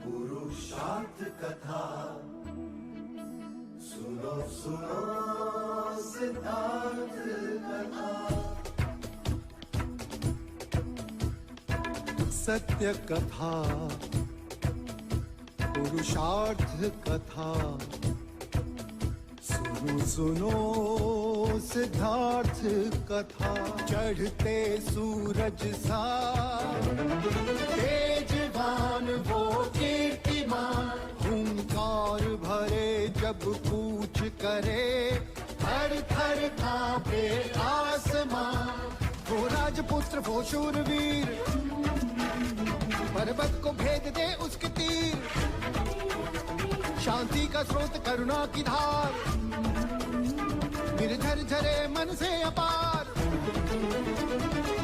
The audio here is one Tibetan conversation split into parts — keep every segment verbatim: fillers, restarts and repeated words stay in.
पुरुषार्थ कथा। सुनो सुनो सिद्धार्थ कथा। सत्य कथा, पुरुषार्थ कथा। सुनो सुनो सिद्धार्थ कथा। चढ़ते सूरज सा तेजवान वो कीर्तिमान। हुंकार भरे जब कूच करे, थर थर कांपे आसमां। वो राजपुत्र वो शूरवीर, पर्वत को भेद दे उसके तीर। शांति का स्रोत करुणा की धार, निर्झर झरे मन से अपार।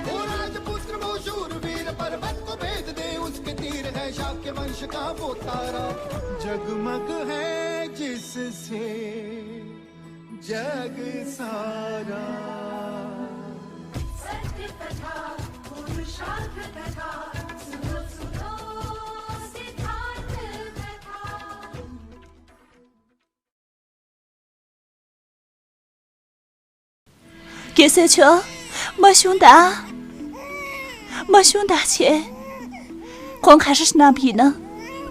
वो राजपुत्र वो शूरवीर, पर्वत को भेद दे उसके तीर। है शाक्य वंश का वो तारा, जगमग है जिससे जग सारा। सत्य कथा, पुरुषार्थ कथा, सुनो सुनो सिद्धार्थ कथा। རྒྱལ་སྲས་མཆོག། མ་ཤོང་ད། མ་ཤོང་ད་བྱས། ཁོང་ག་རེ་གནང་བ་ཡིན་ན།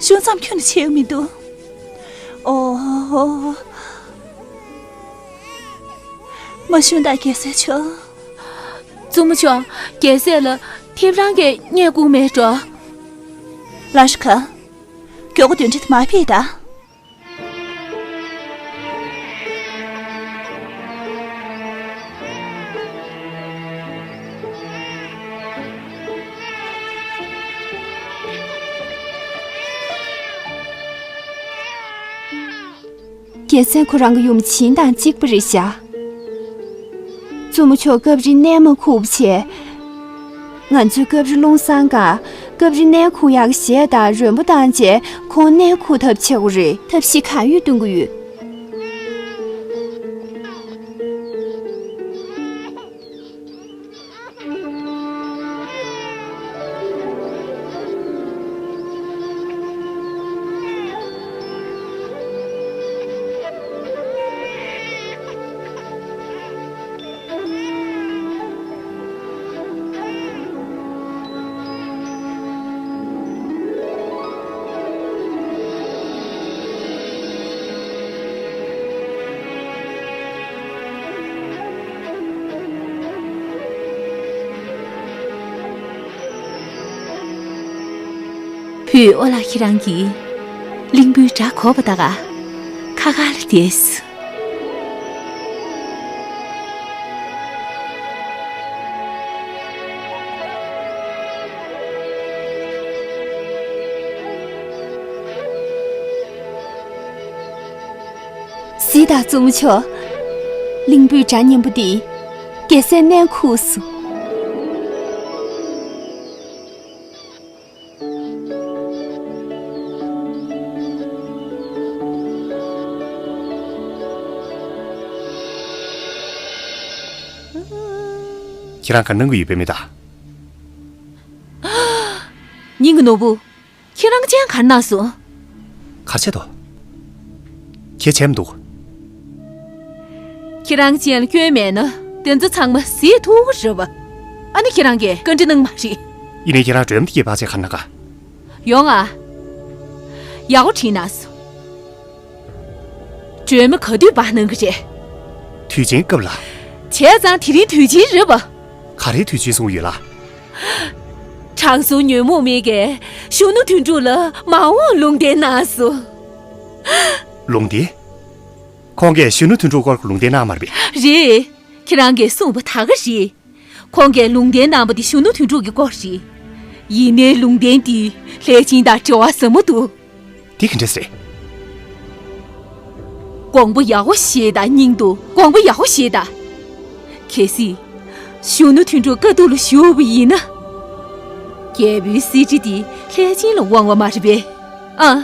ཤོང་ཙམ་ཁྱོན་ནས་བྱེད་ཡོད་མི་འདུག་ཨོ། མ་ཤོང་ད་རྒྱལ་སྲས་མཆོག། བཙུན་མོ་མཆོག། རྒྱལ་སྲས་ལ་ཐེབས་རང་གིས་བསྙེན་བཀུར་མེད་འགྲོ། ལ་ཤི་ཁ། མགྱོགས་པོ་གདན་ཁྲི་དུ་མར་ཕེབས་དང་། རྒྱལ་མཚན་ཁོ་རང་གི་ཡུམ་བྱིན་དང་གཅིག་པ་རེད་ཤག་བཙུན་མོ་མཆོག་སྐབས་རེ་གནས་མ་ཁུག་པ་བྱས། ང་ཚོས་སྐབས་རེ་རླུང་སངས་ག་སྐབས་རེ་གནས་ཁུག་ཡག་གཞས་དང་རོལ་མོ་བཏང་བྱས་ཁོང་གནས་ཁུག་ཐབས་བྱེད་དགོས་རེད། ཐབས་ཤེས་གང་ཡོད་སྟོན་གྱི་ཡོད། བུས་ཨོ་ལགས་ཁྱེད་རང་གིས་གླིང་བུའི་སྒྲ་གོ་བ་ད་ག་ཁ་ཁ་ལ་བསྡད། གཟིགས་དང་བཙུན་མོ་མཆོག་གླིང་བུའི་སྒྲ་སྙན་པོ་འདིས་རྒྱལ་སྲས་གནས་ཁུག་སོང་། ཁྱེད་རང་ག་གནང་གི་ཡོད་པས་མི་ད། སྙིང་གི་ནོར་བུ། ཁྱེད་རང་ཅན་གར་ན་སོང་། གར་ཆེ་དོ། ཁྱེད་ཆེམ་འདུག་ཁྱེད་རང་ཅན་ལ་སྐྱོན་མེད་ན་དེ་ཚོ་ཚང་མ་ཟེ་ཐུག་རེད་བ། ཨ་ནི་ཁྱེད་རང་གིས་བཀའ་འདྲི་གནང་མ་རེད། ཡིན་ནའི་ཁྱེད་རང་སྒྲོལ་མ་དེ་སྐྱེས་པ་ཆེ་གར་ན་ག་ཡོང་ཨ། ཡག་པོ་དྲིས་ན་སོང་། སྒྲོལ་མ་ག་དུས་པར་གནང་གི་རེད། དུས་ཆེན་སྐབས་ལ། བྱས་ཙང་དེ་རིང་དུས་ཆེན་རེད་བ། ག་རེའི་དུས་ཆེན་གསུངས་ཡོད་ལ། དྲང་སྲོང་ཉོན་མོངས་མེད་ཀྱིས་གཞོན་ནུ་དོན་གྲུབ་ལ་མ་འོངས་ལུང་བསྟན་གནང་སོང་། ལུང་བསྟན། ཁོང་གིས་གཞོན་ནུ་དོན་གྲུབ་སྐོར་གྱི་ལུང་བསྟན་གནང་མ་རེད་པས། རེད། ཁྱེད་རང་གིས་གསུངས་པ་ད་ག་རེད། ཁོང་གིས་ལུང་བསྟན་གནང་པ་དེ་གཞོན་ནུ་དོན་གྲུབ་ཀྱི་སྐོར་རེད། ཡིན་ནའི་ལུང་བསྟན་འདི་ལྷས་བྱིན་དང་འབྲེལ་བ་ཟབ་མོ་འདུག་འདི་ག་འདྲས་རེད། དགོངས་པ་ཡག་པོ་བཞེས་དང་། སྙིང་དུ་དགོངས་པ་ཡག་པོ་བཞེས་དང་། གལ་སྲིད་གཞོན་ནུ་དོན་གྲུབ་དཀའ་སྡུག་ལ་ཞུགས་པ་ཡིན་ན། རྒྱལ་པོའི་གསེར་ཁྲི་འདི་ལྷས་བྱིན་ལ་དབང་བ་མ་རེད་པས། ཨ།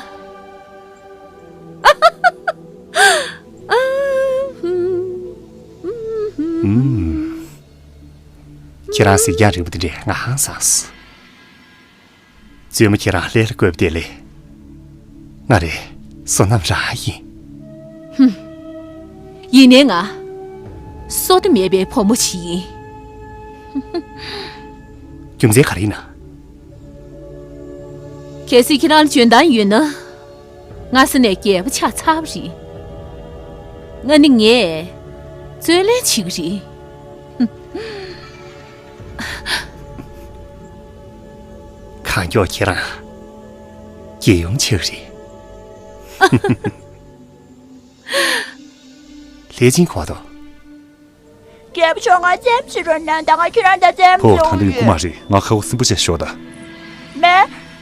ཨུམ། ཁྱེད་རང་གཟིགས་རྒྱང་རིང་པོ་དེ་འདྲས་ང་ཧང་སངས། བཙུན་མོ་ཁྱེད་རང་ལྷས་ལ་བཀོད་པ་དེ་ལས། ང་རེ་བསོད་ནམས་རང་ཡིན། ཡིན་ནའི་ང་བསོད་བདེ་མེད་པའི་བུ་མོ་ཞིག་ཡིན། རྒྱུ་མཚན་ག་རེ་ཡིན་ན། གལ་སྲིད་ཁྱེད་རང་ལ་འཇོན་ཐང་ཡོད་ན། སྔ་ས་ནས་རྒྱལ་པོ་ཆགས་ཚར་བ་རེད། ང་ནི་ངས་བརྩོན་ལེན་བྱེད་ཀྱི་རེད། གང་མགྱོགས་ཁྱེད་རང་རྒྱལ་ཡུམ་ཆགས་རེད། ལྷས་སྦྱིན་གོ་དོ། རྒྱལ་པོ་མཆོག་ང་རྩེད་མོ་རྩེ་རོགས་གནང་དང་། ང་ཁྱེད་རང་དང་རྩེད་མོ་ཕོ་ད་ལྟ་ཡོང་གི་མ་རེད། ང་ཁ་བ་སིམ་པོ་བྱས་ཞོག་ད། མེ།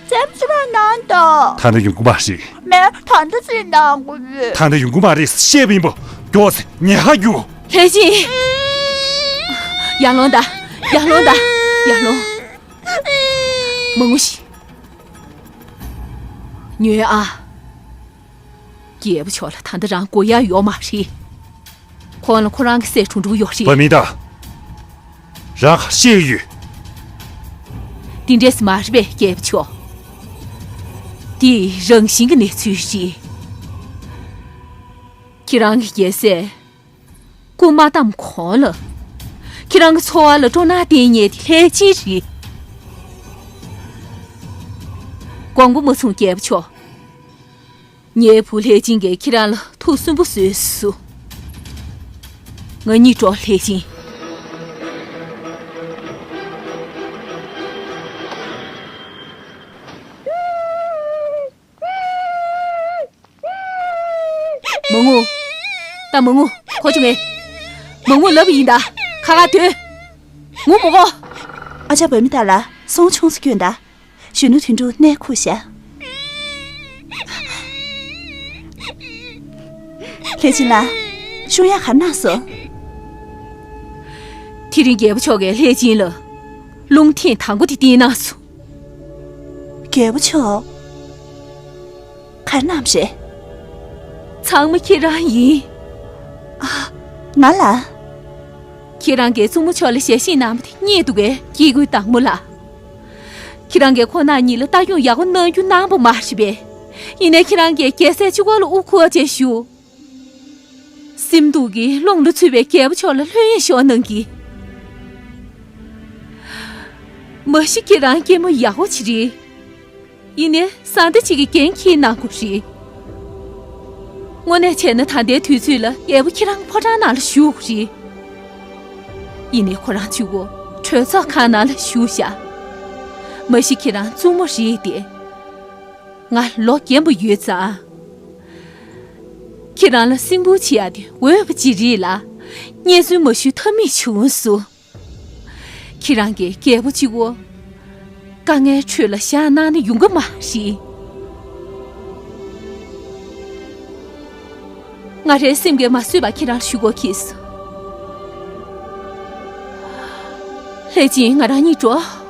རྩེད་མོ་རྩེ་རོགས་གནང་དང་། ད་ལྟ་ཡོང་གི་མ་རེད། མེ། ད་ལྟ་རྩེད་གནང་དགོས་ཡོད། ད་ལྟ་ཡོང་གི་མ་རེད་བཤད་པ་ཡིན་པ། མགྱོགས་སེ་ཉལ་ཁ་རྒྱུགས། ལྷས་སྦྱིན། ཡར་ལོངས་ད། ཡར་ལོངས་ད། ཡར་ལོངས། མ་ངུ་ཤིག་ཉོན་ཨ། རྒྱལ་པོ་མཆོག་ལ་ད་ལྟ་རང་དགོས་ཡ་ཡོད་མ་རེད། ཁོང་ལ་ཁོ་རང་གི་སྲས་དྲུང་དྲུང་ཡོད་རེད། བ་མི་ད། རང་ག་ཤེས་ཡོད། འདི་འདྲས་མ་རེད་པས་རྒྱལ་པོ་མཆོག་འདི་རང་བཞིན་གྱི་གནས་ཚུལ་རེད། ཁྱེད་རང་གི་རྒྱལ་སྲས་སྐུ་མ་བལྟམས་གོང་ལ། ཁྱེད་རང་གི་འཚོ་བ་ལ་སྤྲོ་སྣང་བསྟན་མཁན་དེ་ལྷས་སྦྱིན་རེད། དགོངས་པ་མ་ཚོམས་རྒྱལ་པོ་མཆོག་ངའི་བུ་ལྷས་སྦྱིན་གྱིས་ཁྱེད་རང་ལ་ཐུགས་སུན་པོ་བཟོས་སོང་། ང་གཉིད་འགྲོ་ལྷས་སྦྱིན། མ་ངུ། ད་མ་ངུ། གོ་བྱུང་ངས། མ་ངུ་ལབ་ཡིན་ད། ཁ་ཁ་ཐོན། ངུ་མ་གོ། ཨ་ཅག་བུད་མེད་དག་ལ་སོང་ཆུང་ས་སྐྱོན་ད། གཞོན་ནུ་དོན་གྲུབ་གནས་ཁུག་ཤག་ལྷས་སྦྱིན་ལགས། ཤུང་ཡག་ག་གནང་སོང་། དེ་རིང་རྒྱལ་པོ་མཆོག་གིས་ལྷས་སྦྱིན་ལ་རླུང་ཐེངས་དང་པོ་དེ་བསྟན་གནང་སོང་། རྒྱལ་པོ་མཆོག་ག་གནང་རེད། ཚང་མ་ཁྱེད་རང་ཡིན། ཨ། ང་ལ། ཁྱེད་རང་གིས་བཙུན་མོ་མཆོག་ལ་ཞལ་བཞེས་གནང་བ་དེ་རྙེད་འདུག་གས། སྐྱེ་དགུའི་བདག་མོ་ལགས། ཁྱེད་རང་གིས་ཁོང་རྣམ་གཉིས་ལ་ལྟ་སྐྱོང་ཡག་པོ་གནང་རྒྱུ་གནང་བ་མ་རེད་པས། ཡིན་ནའི་ཁྱེད་རང་གིས་རྒྱལ་སྲས་གཅིག་པོ་ལ་དབུ་འཁོར་བྱས་བཞུགས། སེམས་སྡུག་གིས་ཀློང་ལ་ཚུད་པའི་རྒྱལ་པོ་མཆོག་ལ་ལྷོད་གཡེང་ཤོར་གནང་གིས། མ་གཞི་ཁྱེད་རང་སྐྱེས་མ་ཡག་པོ་ཅིག་རེད། ཡིན་ནའི་བཟའ་ཟླ་གཅིག་གིས་འགན་འཁྱེར་གནང་དགོས་རེད། དངོས་གནས་བྱས་ན་ད་ལྟའི་དུས་ཚོད་ལ་རྒྱལ་པོ་ཁྱེད་རང་ཕོ་བྲང་ནང་ལ་བཞུགས་དགོས་རེད། ཡིན་ནའི་ཁོ་རང་གཅིག་པོ་གྲོས་ཚོགས་ཁང་ནང་ལ་བཞུགས་ཤག་མ་གཞི་ཁྱེད་རང་བཙུན་མོ་རེད་དེ། ང་ལོ་རྒན་པོ་ཡོད་ཙང་། ཁྱེད་རང་ལ་སེམས་ཁུར་བྱེད་ཡག་དེ་འོས་པ་ཅིག་རེད་ལ། སྙན་སེང་མ་ཞུས་ཐབས་མེད་བྱུང་སོང་། ཁྱེད་རང་གིས་རྒྱལ་པོ་གཅིག་པོ་དཀའ་ངལ་ཁྲོད་ལ་བཞག་གནང་ན་ཡོང་གི་མ་རེད། ང་རའི་སེམས་ཀྱིས་མ་བཟོད་པ་ཁྱེད་རང་ཞུ་དགོས་ཁེལ་སོང་། ལྷས་སྦྱིན། ང་རང་གཉིད་འགྲོ།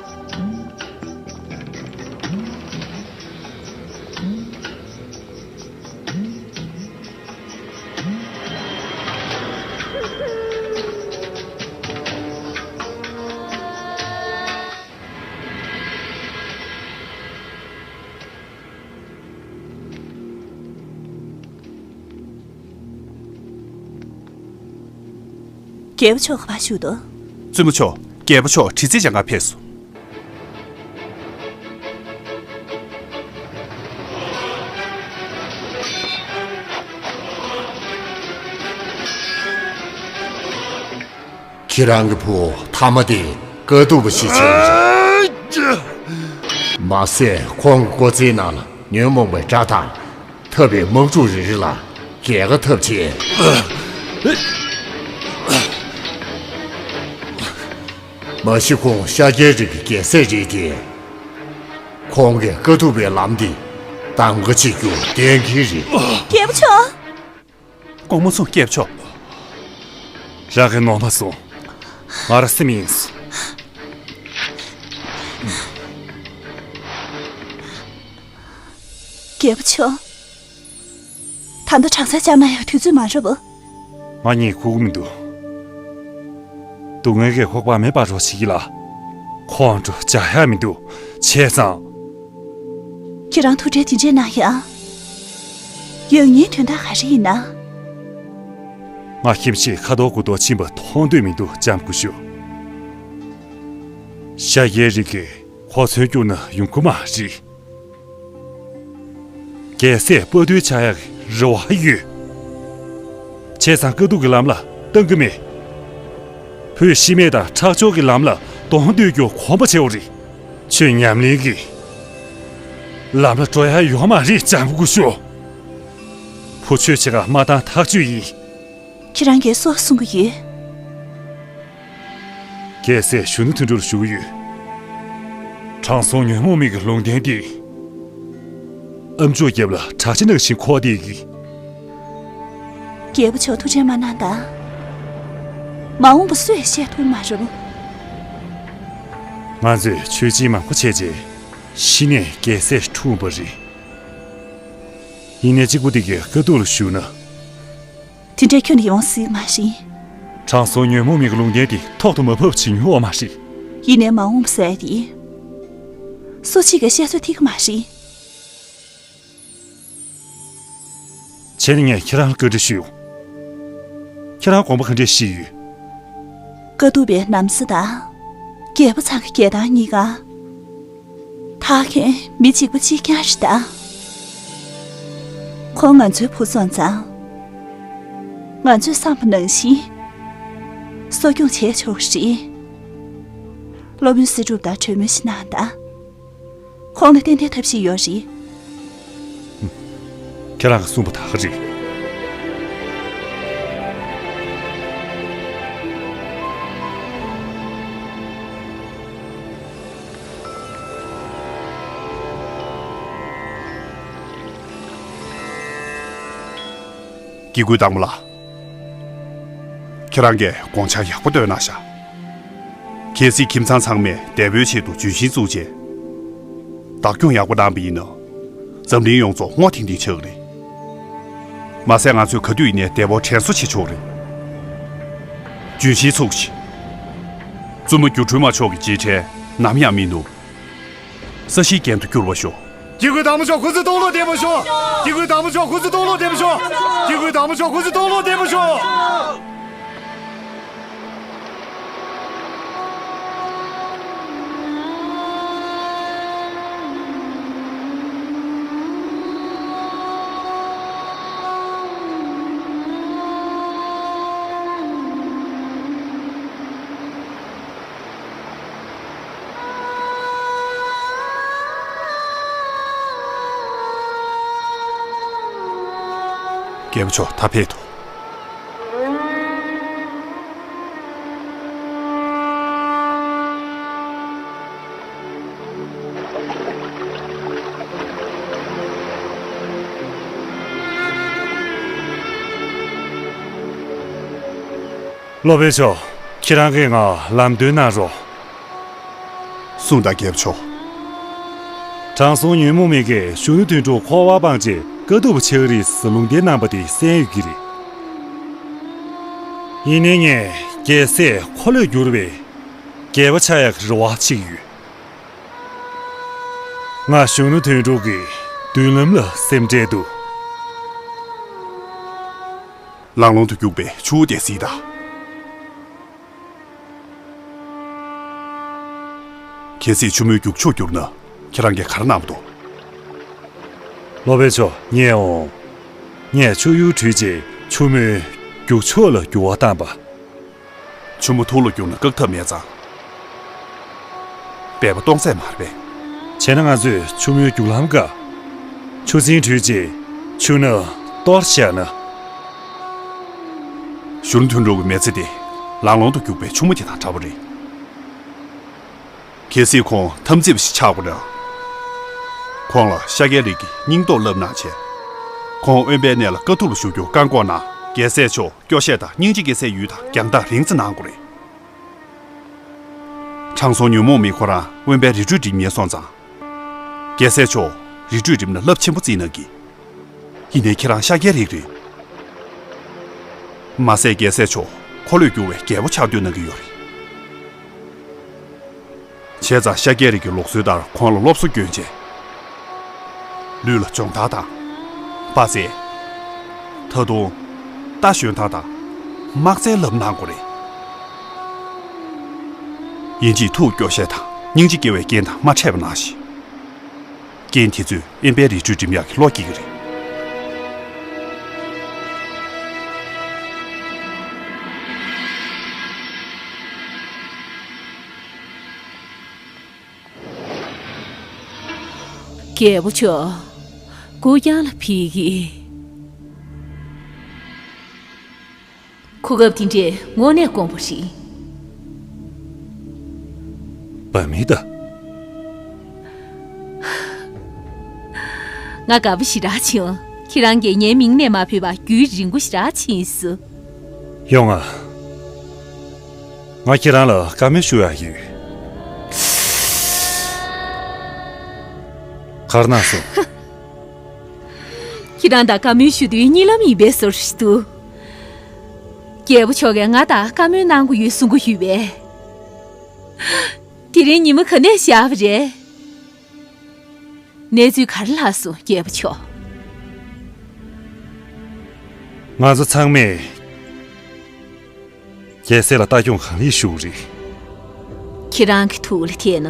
རྒྱལ་པོ་མཆོག་ག་པར་བཞུགས་འདུག་བཙུན་མོ་མཆོག་རྒྱལ་པོ་མཆོག་དྲི་རྩད་བྱ་གར་ཕེབས་སོང་། ཁྱེད་རང་གི་བུ་མཐའ་མ་དེ་དཀའ་སྡུག་པ་ཞིག་བྱུང་རེད། མ་ཟད་ཁོང་གི་སྐུ་ཚེའི་ནང་ལ་ཉོན་མོངས་པའི་དགྲ་དང་། འཐབ་པའི་དམག་འཁྲུག་རེ་རེ་ལ་རྒྱལ་ཁ་ཐོབ་བྱས། མ་གཞི་ཁོང་ཤཱཀྱའི་རིགས་ཀྱི་རྒྱལ་སྲས་རེད་དེ། ཁོང་གིས་དཀའ་ཐུབ་པའི་ལམ་འདི་གདམ་ག་བྱེད་རྒྱུ་གཏན་འཁེལ་རེད། རྒྱལ་པོ་མཆོག་དགོངས་མ་ཚོམས་རྒྱལ་པོ་མཆོག་རང་གིས་ནོར་མ་སོང་། ང་རང་སེམས་ཡེངས་སོང་། རྒྱལ་པོ་མཆོག་ད་ལྟ་གྲང་ཟས་བཅག་ན་ཡང་དུས་ཚོད་མ་འགྲོ་བོ། ང་གཉིད་ཁུག་གི་མི་འདུག་སྡུག་བསྔལ་གྱི་ཁོག་པ་མེད་པར་རོ་བྱེད་ཀྱི་ལ། ཁོང་ཁྲོ་བྱ་ཡ་མི་འདུག་བྱས་ཙང་། ཁྱེད་རང་ཐུགས་ཁྲལ་དེ་འདྲས་གནང་ཡ། ཡང་སྙིང་དོན་དག་ག་རེ་ཡིན་ན། ང་ཁྱིམ་ཆས་ཁ་དོག་དགུ་དོག་ཕྱིན་པ་མཐོང་འདོད་མི་འདུག་ལྕམ་སྐུ་ཞབས། ཤ་ཡའི་རིགས་ཀྱི་གོ་མཚོན་བསྐྱུར་ན་ཡོང་གི་མ་རེད། རྒྱལ་སྲས་དཔའ་རྟུལ་ཆགས་ཡག་རེ་བ་ཡོད། བྱས་ཙང་དཀའ་སྡུག་གི་ལམ་ལ་བཏང་གི་མེད། བོད་ཤི་རྨས་དང་ཁྲག་སྦྱོར་གྱི་ལམ་ལ་གདོང་གཏོད་རྒྱུ་གོམ་པ་བྱེད་འོ་རེད། ཆོས་ཉམས་ལེན་གྱི་ལམ་ལ་འགྲོ་ཡ་ཡོད་མ་རེད། ལྕམ་སྐུ་ཞབས། བུ་ཆོས་བྱེད་ག་མ་བཏང་ཐག་ཆོད་ཡིན། ཁྱེད་རང་གིས་སུ་གསུང་གི་ཡོད། རྒྱལ་སྲས་གཞོན་ནུ་དོན་གྲུབ་ལ་ཞུ་གི་ཡོད། དྲང་སྲོང་ཉོན་མོངས་མི་གི་ལུང་བསྟན་དེ། ཨ་མཆོག་རྒྱབ་ལ་གྲྭ་ཆས་ནག་བཞིན་འཁོར་བསྡད་ཀྱི། རྒྱལ་པོ་མཆོག་ཐུགས་ཁྲལ་མ་གནང་དང་། མ་འོངས་པ་སུས་ཤེས་ཐུབ་མ་རེད། ང་ཚོས་ཆོས་སྦྱིན་མང་པོ་བྱས་རྗེས་ཤི་ནས་རྒྱལ་སྲས་འཁྲུངས་པ་རེད། ཡིན་ནའི་གཅིག་པུ་དེ་གའི་དཀའ་སྡུག་ལ་ཞུགས་ན། དེ་འདྲའི་ཁྱོན་ནས་ཡོང་སྲིད་མ་རེད། དྲང་སྲོང་ཉོན་མོངས་མི་གི་ལུང་བསྟན་དེ་ཐོག་ཏུ་མ་བབས་བྱེད་མྱོང་བ་མ་རེད། ཡིན་ནའི་མ་འོངས་པ་ཟེར་དེ། སུ་གཅིག་གིས་བཤད་ཚོད་ཐིག་གི་མ་རེད། བྱས་ན་ངས་ཁྱེད་རང་ལ་བཀའ་འདྲི་ཞུ། ཁྱེད་རང་དགོངས་པ་ག་འདྲས་བཞེས་ཡོད། དཀའ་སྡུག་པའི་ན་བཟའ་དང་། རྒྱལ་པོ་ཚང་གི་རྒྱལ་ཐང་གཉིས་ཀ། ཐར་མཁན་མི་གཅིག་པ་གཅིག་རྐྱང་རེད་ད། ཁོང་ང་ཚོའི་བུ་སོང་ཙང་། ང་ཚོས་བསམ་པ་ནང་བཞིན་གསོ་སྐྱོང་བྱས་ཆོག་གི་རེད། སློབ་དཔོན་སྲིད་སྒྲུབ་དང་གྲོས་མོལ་ཞིག་གནང་དང་། ཁོང་ལ་ཏན་ཏན་ཐབས་ཤེས་ཡོད་རེད། ཁྱེད་རང་གིས་གསུངས་པ་ད་ག་རེད། སྐྱེ་དགུའི་བདག་མོ་ལགས། ཁྱེད་རང་གིས་དགོངས་འཆར་ཡག་པོ་བཏོན་གནང་ཤག་གལ་སྲིད་ཁྱིམ་ཚང་ཚང་མས་འདས་པོའི་ཆེད་དུ་ལྗོན་ཤིང་བཙུགས་རྗེས། བདག་སྐྱོང་ཡག་པོ་གནང་བ་ཡིན་ན། འཛམ་གླིང་ཡོངས་རྫོགས་རྔོ་ཐིང་ཐིང་ཆགས་ཀྱི་རེད། མ་ཟད་ང་ཚོས་ག་དུས་ཡིན་ནའི་འདས་པོར་དྲན་གསོ་བྱེད་ཆོག་རེད། ལྗོན་ཤིང་ཚུགས་ཤིག་བཙུན་མོ་སྒྱུ་འཕྲུལ་མ་མཆོག་གི་རྗེས་དྲན་ནམ་ཡང་མི་ནུབ། ས་གཞིའི་རྒྱན་དུ་འགྱུར་བར་ཤོག་སྐྱེ་དགུའི་བདག་མོ་མཆོག་སྐུ་ཚེ་སྟོང་ལོག་བརྟན་པར་ཤོག་སྐྱེ་དགུའི་བདག་མོ་མཆོག་སྐུ་ཚེ་སྟོང་ལོག་བརྟན་པར་ཤོག་སྐྱེ་དགུའི་བདག་མོ་མཆོག་སྐུ་ཚེ་སྟོང་ལོག་བརྟན་པར་ཤོག་རྒྱལ་པོ་མཆོག་ད་ཕེབས་དོ། སློབ་དཔོན་མཆོག་ཁྱེད་རང་གིས་ང་ལམ་སྟོན་གནང་རོགས། གསུངས་དང་རྒྱལ་པོ་མཆོག་དྲང་སྲོང་ཉོན་མོངས་མི་གིས་གཞོན་ནུ་དོན་གྲུབ་འཁོར་བ་སྤངས་རྗེས་དཀའ་སྡུག་པ་ཆགས་ཀྱི་རེད་ཟེར་ལུང་བསྟན་གནང་པ་དེ་གསན་ཡོད་ཀྱི་རེད། ཡིན་ནའི་ངས་རྒྱལ་སྲས་འཁོར་ལོས་བསྒྱུར་བའི་རྒྱལ་པོ་ཆགས་ཡག་གི་རེ་བ་བྱེད་ཀྱི་ཡོད། ང་གཞོན་ནུ་དོན་གྲུབ་ཀྱི་མདུན་ལམ་ལ་སེམས་ཁྲལ་འདུག་ལང་ལོང་དུ་རྒྱུག་པའི་ཆུ་བོ་དེ་གཟིགས་དང་། གལ་སྲིད་ཆུ་མོའི་རྒྱུག་ཕྱོགས་བསྒྱུར་ན་ཁྱེད་རང་གིས་ག་རེ་གནང་བ་འདུག་སློབ་དཔོན་མཆོག་ཉན་འོང་། ངས་ཆུ་ཡུར་བྲུས་རྗེས་ཆུ་མོའི་རྒྱུག་ཕྱོགས་ལ་འགྱུར་བ་བཏང་པ། ཆུ་མོ་ཐུར་ལ་རྒྱུག་ན་བཀག་ཐབས་མེད་ཙང་། སྦལ་པ་གཏོང་ས་མ་རེད་པས། བྱས་ན་ང་ཚོས་ཆུ་མོའི་རྒྱུག་ལམ་བཀག་ཆུ་སྲིན་བྲུས་རྗེས་ཆུ་སྣ་གཏོར་བཞག་ན། གཞོན་ནུ་དོན་གྲུབ་ཀྱི་མི་ཚེ་དེ་ལང་ལོང་དུ་རྒྱུག་པའི་ཆུ་མོ་དེ་དང་འདྲ་པོ་རེད། གལ་སྲིད་ཁོང་འཐབ་འཛིང་པ་ཞིག་ཆགས་པ་ན། ཁོང་ལ་ཤཱཀྱའི་རིགས་ཀྱི་སྙིང་སྟོབས་བསླབ་གནང་བྱས། ཁོང་དབེན་པའི་གནས་ལ་དཀའ་ཐུབ་ལ་བཞུགས་རྒྱུར་བཀག་འགོག་གནང་། རྒྱལ་སྲས་མཆོག་སྐྱོ་ཤས་དང་སྙིང་རྗེ་སྐྱེ་སའི་ཡུལ་དང་རྒྱང་ཐག་རིང་ཙམ་གནང་དགོས་རེད། དྲང་སྲོང་ཉོན་མོངས་མི་ཁོ་རང་དབེན་པའི་རི་ཁྲོད་འགྲིམ་ཉེན་སོང་ཙང་། རྒྱལ་སྲས་མཆོག་རི་ཁྲོད་འགྲིམ་ན་རླབས་ཆེན་པོ་བརྩིས་གནང་གི། ཡིན་ནའི་ཁྱེད་རང་ཤཱཀྱའི་རིགས་རེད། མ་ཟད་རྒྱལ་སྲས་མཆོག་འཁོར་ལོས་བསྒྱུར་བའི་རྒྱལ་པོ་ཆགས་འདོད་གནང་གི་ཡོད་རེད། བྱས་ཙང་ཤཱཀྱའི་རིགས་ཀྱི་ལུགས་སྲོལ་ལྟར་ཁོང་ལ་སློབ་གསོ་བསྐྱོན་རྗེས། ལུས་ལ་སྦྱོང་བརྡར་དང་། དཔའ་རྩལ། ད་དུང་། རྟ་ཞོན་སྟངས་དང་། དམག་རྩལ་ལབ་གནང་དགོས་རེད། ཡིན་གཅིག་ཐུགས་སྐྱོ་ཤས་དང་སྙིང་རྗེ་སྐྱེ་བའི་རྐྱེན་དང་མ་འཕྲད་པ་གནང་ཞིག་རྐྱེན་དེ་ཚོས་དབེན་པའི་རི་ཁྲོད་འགྲིམ་ཡག་གི་བློ་སྐྱེ་གི་རེད། རྒྱལ་པོ་མཆོག་གུ་ཡངས་ལ་ཕེབས་ཀྱིས། གོ་སྐབས་དེ་འདྲས་དངོས་གནས་དཀོན་པོ་རེད། བ་མི་ད། ང་དགའ་པོ་ཞེ་དྲག་བྱུང་། ཁྱེད་རང་གིས་ངའི་མིང་ནས་མ་བོས་པ་རྒྱུན་རིང་པོ་ཞེ་དྲག་ཕྱིན་སོང་། ཡོང་ང་། ང་ཁྱེད་རང་ལ་བཀའ་མོལ་ཞུ་ཡག་ཡོད། ག་རེ་གནང་སོང་། ཁྱེད་རང་དང་བཀའ་མོལ་ཞུ་དུས་གཉིད་ལམ་ཡིན་པའི་བཟོ་འདྲ་ཞིག་འདུག་རྒྱལ་པོ་མཆོག་གིས་ང་དང་བཀའ་མོལ་གནང་གི་ཡོད་གསུང་གི་ཡོད་པས། དེ་རིང་ཉི་མ་ག་ནས་ཤར་བ་རེད། གནས་ཚུལ་ག་རེ་ལྷག་སོང་རྒྱལ་པོ་མཆོག་ང་ཚོ་ཚང་མས་རྒྱལ་སྲས་ལ་ལྟ་སྐྱོང་གང་ལེགས་ཞུ་གི་རེད། ཁྱེད་རང་གི་ཐུགས་ལ་ཐེག་ན།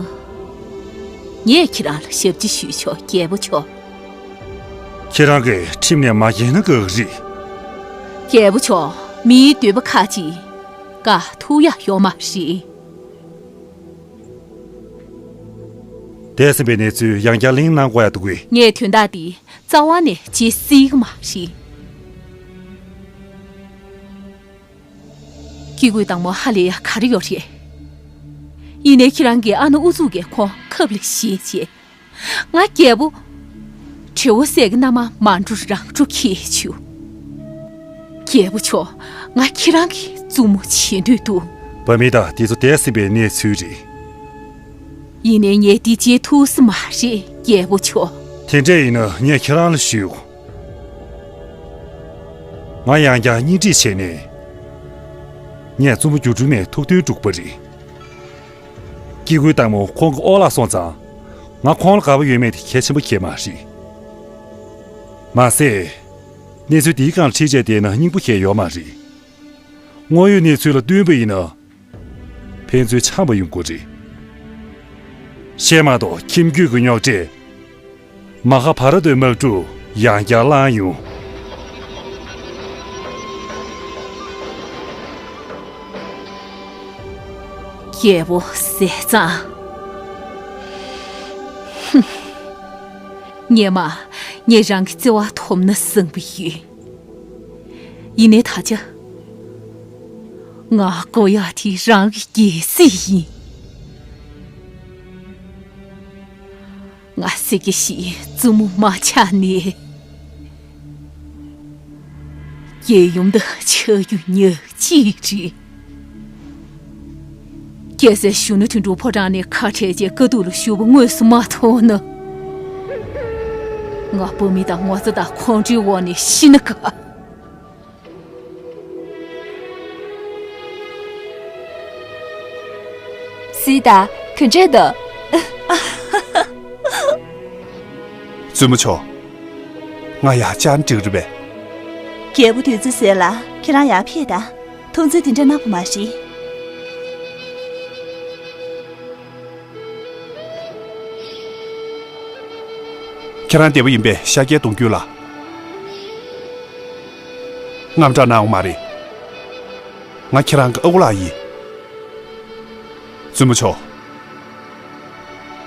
ངས་ཁྱེད་རང་ལ་ཞབས་ཕྱི་ཞུས་ཆོག་རྒྱལ་པོ་མཆོག་ཁྱེད་རང་གིས་ཁྲིམས་ནས་མ་འགལ་ན་དགའ་གི་རེད། རྒྱལ་པོ་མཆོག་མིའི་འདོད་པ་ཁ་ཅིག་བཀག་ཐུབ་ཡག་ཡོད་མ་རེད། འདས་ཟིན་པའི་གནས་ཚུལ་ཡང་བསྐྱར་གླེང་གནང་དགོས་ཡག་འདུག་གས། ངས་དོན་དག་འདི་རྩ་བ་ནས་བརྗེད་སྲིད་ཀྱི་མ་རེད། སྐྱེ་དགུའི་བདག་མོ་ཧ་ལས་ཡག་ག་རེ་ཡོད་རེད། ཡིན་ནའི་ཁྱེད་རང་གིས་ཨ་ནུ་ཨུ་ཚུགས་ཀྱིས་ཁོང་ཁབ་ལ་བཞེས་བྱས། ང་རྒྱལ་པོ། བྲེ་བོ་སྲས་ཀྱི་མནའ་མ་མ་འགྲོ་རང་འགྲོ་ཁྱེད་ཆུ། རྒྱལ་པོ་མཆོག་ང་ཁྱེད་རང་གི་བཙུན་མོ་བྱེད་འདོད་འདུག་བ་མི་དང་དེ་ཚོ་འདས་ཟིན་པའི་གནས་ཚུལ་རེད། ཡིན་ནའི་ངས་འདི་བྱེད་ཐུབ་ས་མ་རེད་རྒྱལ་པོ་མཆོག་དེ་འདྲ་ཡིན་ན་ངས་ཁྱེད་རང་ལ་ཞུ། ང་ཡང་བསྐྱར་གཉེན་སྒྲིག་བྱས་ནས། ངས་བཙུན་མོ་སྒྱུ་འཕྲུལ་མའི་ཐུགས་འདུན་སྒྲུབ་པ་རེད། སྐྱེ་དགུའི་བདག་མོ་ཁོང་གི་འོག་ལ་སོང་ཙང་། ང་ཁོང་ལ་དགའ་པོ་ཡོད་མེད་དེ་གལ་ཆེན་པོ་གལ་མ་རེད། མ་ཟད། གནས་ཚུལ་འདིའི་སྒང་ལ་ཁྲིད་བྱས་བསྡད་ན་སྙིང་པོ་གལ་ཡོད་མ་རེད། དངོས་ཡོད་གནས་ཚུལ་ལ་བསྟུན་པ་ཡིན་ན། ཕན་ཚུན་འཆམ་པ་ཡོང་གི་རེད། བཤད་མ་གཏོགས་ཁྱིམ་རྒྱུད་ཀྱི་རྙོག་དྲས། མ་ཧ་བྷ་ར་ཏའི་དམག་འཁྲུག་ཡང་བསྐྱར་ལངས་ཡོང་། རྒྱལ་པོ་ཟས་གཙང་། ཧུམ། སྔོན་མ་ངས་རང་གི་བརྩེ་བ་ཐོབ་ན་བསམ་པ་ཡོད། ཡིན་ནའི་ད་ཆ། ང་དགོས་ཡག་དེ་རང་གི་རྒྱལ་སྲིད་ཡིན། ང་སྲས་ཀྱི་ཞིག་བཙུན་མོ་མ་ཆགས་ནས། རྒྱལ་ཡུམ་དང་ཆགས་རྒྱུ་ཉག་གཅིག་རེད། རྒྱལ་སྲས་གཞོན་ནུ་དོན་གྲུབ་ཕོ་བྲང་ནས་ཁ་བྲལ་རྗེས་དཀའ་སྡུག་ལ་ཞུགས་པ་དངོས་སུ་མ་མཐོང་ན། ང་བུད་མེད་དང་ངོ་ཚ་དང་ཁོང་ཁྲོའི་འོག་ནས་ཤི་ན་དགའ། སི་ཏཱ། ག་འདྲས་འདུག་བཙུན་མོ་མཆོག་ང་ཡར་བཅར་འགྲིག་རེད་པས། རྒྱལ་པོ་དུས་ཚོད་ཟད་ལ་ཁྱེད་རང་ཡར་ཕེབས་དང་། མཐོང་ཚུལ་དེ་འདྲ་གནང་བ་མ་རེད། ཁྱེད་རང་བདེ་པོ་ཡིན་པས་ཤཱཀྱའི་གདུང་རྒྱུད་ལ། དངངས་སྐྲག་གནང་དགོས་མ་རེད། ང་ཁྱེད་རང་གི་ཨ་ཁུ་ལགས་ཡིན། བཙུན་མོ་མཆོག་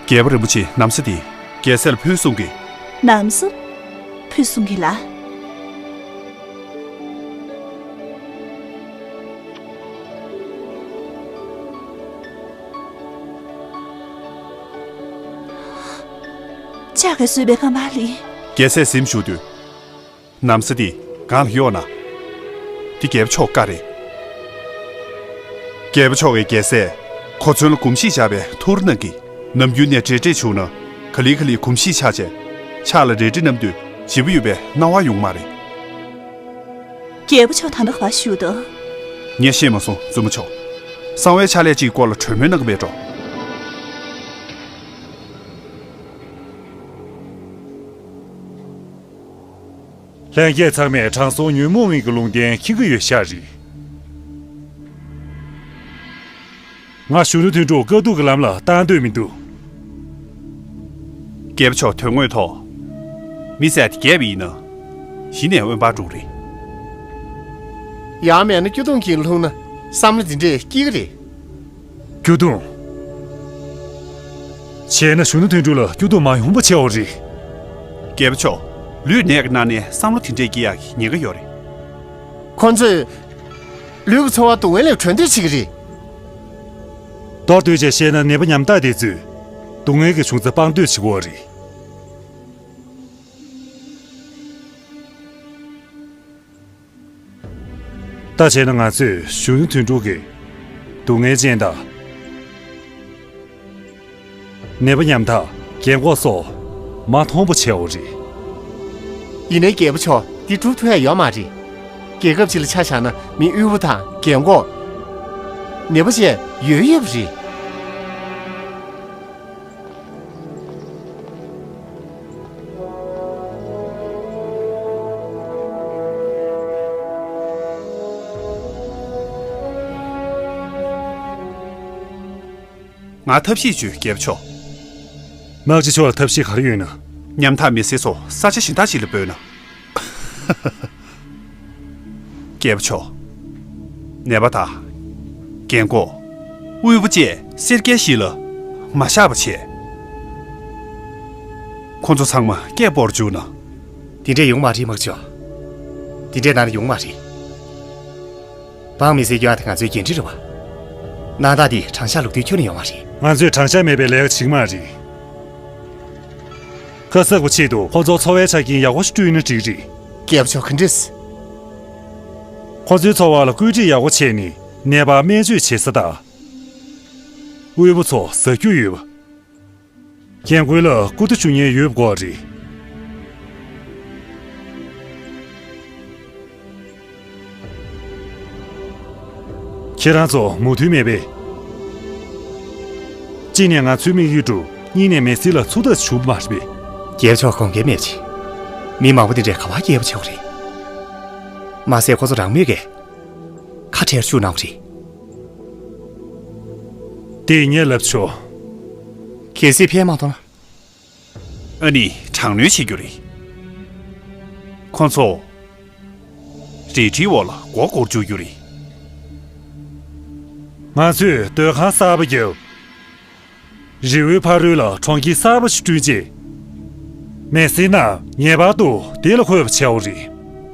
རྒྱལ་པོ་རིན་པོ་ཆེས་ན་བཟའ་དེ་རྒྱལ་སྲས་ལ་ཕུལ་གསུང་གི། ན་བཟའ་ཕུལ་གསུང་གི་ལ། ལྕགས་ཀྱིས་བཟོས་པའི་ཀ་མ་ལི། རྒྱལ་སྲས་གཟིམ་བཞུགས་དུས། ན་བཟའ་འདི་སྒང་ལ་གཡོགས་ན། འདི་རྒྱལ་པོ་མཆོག་བཀའ་རེད། རྒྱལ་པོ་མཆོག་གིས་རྒྱལ་སྲས་གོ་མཚོན་ལ་གོམས་གཤིས་བཞག་པའི་ཐུགས་རེ་གནང་གི། ནམ་རྒྱུན་ནས་འབྲེལ་འདྲིས་བྱུང་ན་ག་ལེ་ག་ལེ་གོམས་གཤིས་ཆགས་བྱས། ཕྱག་ལ་རལ་གྲི་བསྣམས་དུས་བརྗེ་པོ་ཡོད་པའི་སྣང་བ་ཡོང་མ་རེད། རྒྱལ་པོ་མཆོག་ད་ལྟ་ག་པར་བཞུགས་འདུག་ངས་ཤེས་མ་སོང་བཙུན་མོ་མཆོག་གསང་བའི་ཕྱག་ལས་ཅིག་སྐོར་ལ་གྲོས་མོལ་གནང་གི་མེད་འགྲོ། ལྷན་རྒྱས་ཚང་མས་དྲང་སྲོང་ཉོན་མོངས་དབང་གི་ལུང་བསྟན་མཁྱེན་གྱི་ཡོད་ཤག་རེད། ང་གཞོན་ནུ་དོན་གྲུབ་དཀའ་སྡུག་གི་ལམ་ལ་བཏང་འདོད་མི་འདུག་རྒྱལ་པོ་མཆོག་དོན་དངོས་ཐོག་མི་ཟེར་དེ་རྒྱལ་པོ་ཡིན་ན་གཞི་ནས་དབེན་པར་འགྲོ་གི་རེད། ཡང་མིན་ན་སྐྱོ་གདུང་གིས་ལྷུང་ན་བསམ་བློ་འདི་འདྲས་སྐྱེ་གི་རེད། སྐྱོ་གདུང་། བྱས་ན་གཞོན་ནུ་དོན་གྲུབ་ལ་སྐྱོ་གདུང་མ་ཡོང་པ་བྱེད་འོ་རེད། རྒྱལ་པོ་མཆོག་ལུས་ནད་ཀྱི་སྣ་ནས་བསམ་བློ་དེ་འདྲས་སྐྱེ་ཡག་གི་ཉེན་ཁ་ཡོད་རེད། ཁོ་ཚོས་ལུས་ཀྱི་ཚོར་བ་སྡུག་བསྔལ་ལས་གྲོལ་འདོད་བྱེད་ཀྱི་རེད། མདོར་བསྡུས་བྱས་བཤད་ན་ནད་པ་ཉམ་ཐག་དེ་ཚོས་སྡུག་བསྔལ་གྱི་བྱུང་ཚད་སྤང་འདོད་བྱེད་ཀྱི་ཡོད་རེད། ད་བྱས་ན་ང་ཚོས་གཞོན་ནུ་དོན་གྲུབ་ཀྱི་སྡུག་བསྔལ་ཅན་དང་། ནད་པ་ཉམ་ཐག་རྒན་གོག་སོགས་མ་མཐོང་པོ་བྱས་འོ་རེད། ཡིན་ནའི་རྒྱལ་པོ་མཆོག་འདི་སྒྲུབ་ཐུབ་ཡ་ཡོད་མ་རེད། རྒྱལ་ཁབ་ཅིག་ལ་ཆ་བཞག་ན་མི་དབུལ་པོ་དང་རྒན་གོག་ནད་པ་བཅས་ཡོད་ཡོད་པ་རེད། ང་ཐབས་ཤེས་བྱོས་རྒྱལ་པོ་མཆོག་དམག་སྤྱི་མཆོག་ལ་ཐབས་ཤེས་ག་རེ་ཡོད་ན། ཉམ་ཐག་མི་སེར་ཚོ་ས་ཆ་གཞན་དག་ཅིག་ལ་སྤོས་ན། རྒྱལ་པོ་མཆོག་ནད་པ་དང་། རྒན་གོག་དབུལ་པོ་བཅས་སེར་སྐྱ་ཞིག་ལ་མ་བཞག་པ་བྱས། ཁོ་ཚོ་ཚང་མ་སྐད་སྤོར་བཅུག་ན། དེ་འདྲས་ཡོང་མ་རེད་དམག་སྤྱི་མཆོག་དེ་འདྲས་ན་ཡོང་མ་རེད། འབངས་མི་སེར་སྐྱོ་བ་དེ་ང་ཚོའི་འགན་འཁྲི་རེད་བ། གནང་སྟངས་དེ་དྲང་གཞག་ལུགས་མཐུན་ཁྱོན་ནས་ཡོད་མ་རེད། ང་ཚོས་དྲང་གཞག་མེད་པའི་ལས་ཀ་བྱེད་ཀྱི་མ་རེད། ཁ་གསག་པའི་ཆེད་དུ་ཁོ་ཚོར་འཚོ་བའི་ཆ་རྐྱེན་ཡག་པོ་ཞིག་བསྐྲུན་ན་འགྲིག་རེད། རྒྱལ་པོ་མཆོག་ག་འདྲས། ཁོ་ཚོའི་འཚོ་བ་ལ་བཀོད་སྒྲིག་ཡག་པོ་བྱས་ནས་ནད་པར་སྨན་བཅོས་བྱེད་ས་དང་། དབུལ་པོ་ཚོ་ཟ་རྒྱུ་ཡོད་པ། རྒན་རྒོན་ལ་སྐུ་དུ་ཞུ་མཁན་ཡོད་དགོས་རེད། ཁྱེད་རང་ཚོ་མོས་མཐུན་མེད་པས། གཅིག་ནས་ང་ཚོའི་དམིགས་ཡུལ་འགྲུབ། གཉིས་ནས་མི་སེར་ལ་ཚུགས་ཐུབ་པ་བྱུང་མ་རེད་པས། རྒྱལ་པོ་མཆོག་དགོངས་འགལ་མེད་པ་བྱེད། མི་མང་པོ་འདི་འདྲས་ག་པར་སྐྱེལ་བ་བྱེད་དགོས་རེད། མ་ཟད་ཁོ་ཚོ་རང་མོས་ཀྱིས་ཁ་བྲལ་ཞུ་གནང་བ་རེད། དེ་ངས་ལབ་ཆོག་གལ་སྲིད་ཕན་མ་ཐོགས་ན། ཨ་ནི་དྲག་གནོན་བྱེད་རྒྱུ་རེད། ཁོ་ཚོ་རལ་གྲིའི་འོག་ལ་མགོ་སྐོར་འཇུག་རྒྱུ་རེད། ང་ཚོས་སྡོད་ཁང་གསར་པ་བརྒྱབ། རི་བོའི་ཕ་རོལ་ལ་གྲོང་ཁྱེར་གསར་པ་ཞིག་བསྐྲུན་རྗེས། མི་སེར་རྣམས་ངེས་པར་དུ་དེ་ལ་འཁོད་པ་བྱའོ་རེད།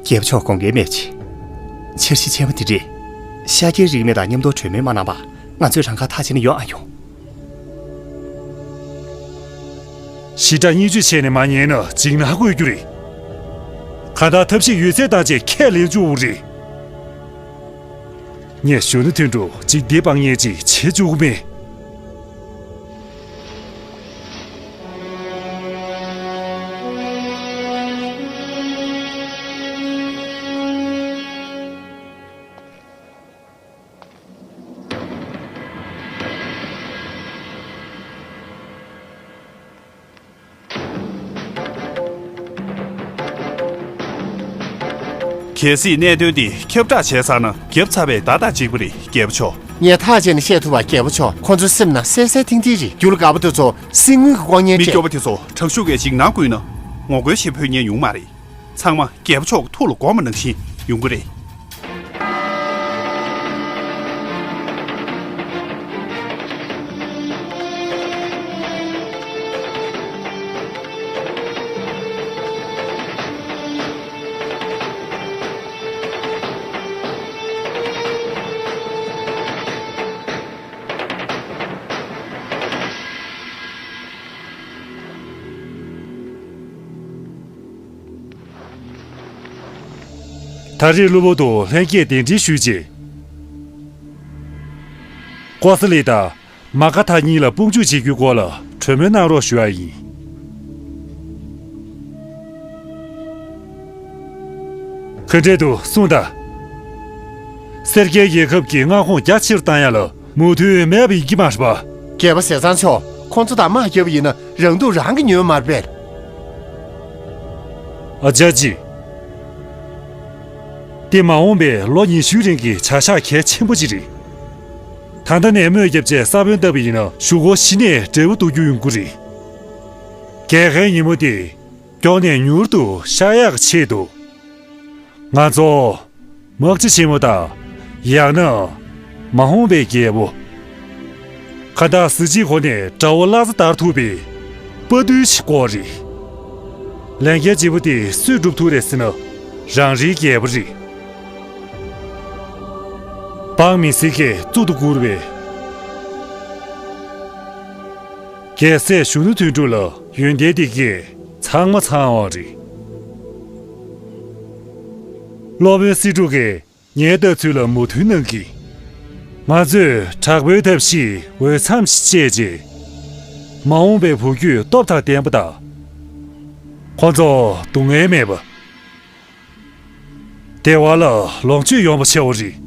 རྒྱལ་པོ་མཆོག་དགོངས་འགལ་མེད་པ་བྱེད། འཆར་གཞི་ཆེན་པོ་འདི་འདྲས་ཤཱཀྱའི་རིས་མེད་དང་མཉམ་དུ་གྲོས་མོལ་མ་གནང་བར་ང་ཚོས་རང་ཁ་ཐག་བཅད་ན་ཡོང་ཨ་ཡོང་། ཞི་དྲག་བརྙས་བཅོས་བྱས་ནས་མ་ཉན་ན་འཇིགས་སྣང་དགོས་རྒྱུ་རེད། གང་ལྟར་ཐབས་ཤེས་ཡོད་ཚད་བཏང་བྱས་ཁས་ལེན་བཅུག་དགོས་རེད། ངས་གཞོན་ནུ་དོན་གྲུབ་ཅིག་བདེ་དཔང་ངེས་ཅིག་བྱེད་བཅུག་གི་མེད། གལ་སྲིད་གནད་དོན་འདི་ཁྱབ་བསྒྲགས་བྱས་ཚར་ན་རྒྱབ་ཚར་བའི་ཟླ་དང་གཅིག་པ་རེད། རྒྱལ་པོ་མཆོག་ངས་ཐག་བཅད་ནས་བཤད་ཐུབ་པ། རྒྱལ་པོ་མཆོག་ཁོ་ཚོའི་སེམས་ནང་གསལ་གསལ་ཐིང་ཐིང་རེད། རྒྱུ་ལ་དགའ་པོ་དེ་ཚོ་སེམས་དངུལ་གྱི་ལྐོག་རྔན་མི་སྤྲད། སྐྱོ་པོ་དེ་ཚོ་དྲག་ཤུགས་ཀྱིས་འཇིགས་སྣང་བསྐུལ་ན་ངོ་རྒོལ་ཞིག་ཕོད་མཁན་ཡོང་མ་རེད། ཚང་མ་རྒྱལ་པོ་མཆོག་གི་ཐུགས་ལ་དགོངས་པ་ནང་བཞིན་ཡོང་གི་རེད། ད་རེས་གློ་བུར་དུ་ལྷན་རྒྱས་གདན་འདྲེན་ཞུས་རྗེས། ཀོ་ས་ལི་དང་མ་ཀ་ཐ་གཉིས་ལ་དཔུང་འཇུག་བྱེད་རྒྱུའི་སྐོར་ལ་གྲོས་མོལ་གནང་རོགས་ཞུ་བ་ཡིན། ག་འདྲས་འདུག་གསུངས་དང་། སེར་སྐྱའི་རྒྱལ་ཁབ་ཀྱི་མངའ་ཁོངས་རྒྱ་ཆེར་བཏང་ཡ་ལ་མོས་མཐུན་མེད་པ་ཡིན་གྱི་མ་རེད་པ། རྒྱལ་པོ་ཟས་གཙང་མཆོག་ཁོང་ཚོ་དང་དམག་རྒྱབ་པ་ཡིན་ན་རང་སྡུག་རང་གིས་ཉོས་མ་རེད་པས། ཨ་ཅག་ཅི། དེ་མ་འོངས་པའི་ལོ་ཉི་ཤུའི་རིང་གི་བྱ་གཞག་གལ་ཆེན་པོ་ཅིག་རེད། ད་ལྟ་ནས་དམོད་བརྒྱབ་རྗེས་ས་བོན་བཏབ་པ་ཡིན་ན་གཞུག་གུ་གཞི་ནས་འབྲས་བུ་ཐོན་རྒྱུ་ཡོང་གི་རེད། རྒྱལ་ཁའི་ཉིན་མོ་དེ་མགྱོགས་ནས་མྱུར་དུ་ཤར་ཡག་ཆེད་དུ། ང་ཚོ་དམག་སྤྱི་ཆེན་མོ་དང་། ཡང་ན། མ་འོངས་པའི་རྒྱལ་པོ། ཁ་བཏགས་གཟི་བརྗིད་ཁོ་ནས་དགྲ་བོ་བླ་གཟའ་བདར་ཐུབ་པའི་དཔའ་རྟུལ་ཞིག་དགོས་རེད། ལས་འགན་ལྗིད་པོ་དེ་སུས་སྒྲུབ་ཐུབ་རེད་ཟེར་ན། རང་རེའི་རྒྱལ་པོ་རེད། འབངས་མི་སེར་གྱིས་གཙུག་ཏུ་བཀུར་བའི་རྒྱལ་སྲས་གཞོན་ནུ་དོན་གྲུབ་ལ་ཡོན་ཏན་འདི་གས་ཚང་མ་ཚང་བ་རེད། སློབ་དཔོན་སྲིད་སྒྲུབ་ཀྱིས་ངའི་ལྟ་ཚུལ་ལ་མོས་མཐུན་གནང་གིས། ང་ཚོས་དྲག་པོའི་ཐབས་ཤེས་འོས་འཚམ་ཞིག་སྤྱད་རྗེས། མ་འོངས་པའི་བུ་རྒྱུད་སྟོབས་དང་ལྡན་པ་དང་། ཁོ་ཚོ་སྡུག་བསྔལ་མེད་པ། བདེ་བ་ལ་ལོངས་སྤྱོད་ཡོང་བ་བྱེད་པ་རེད།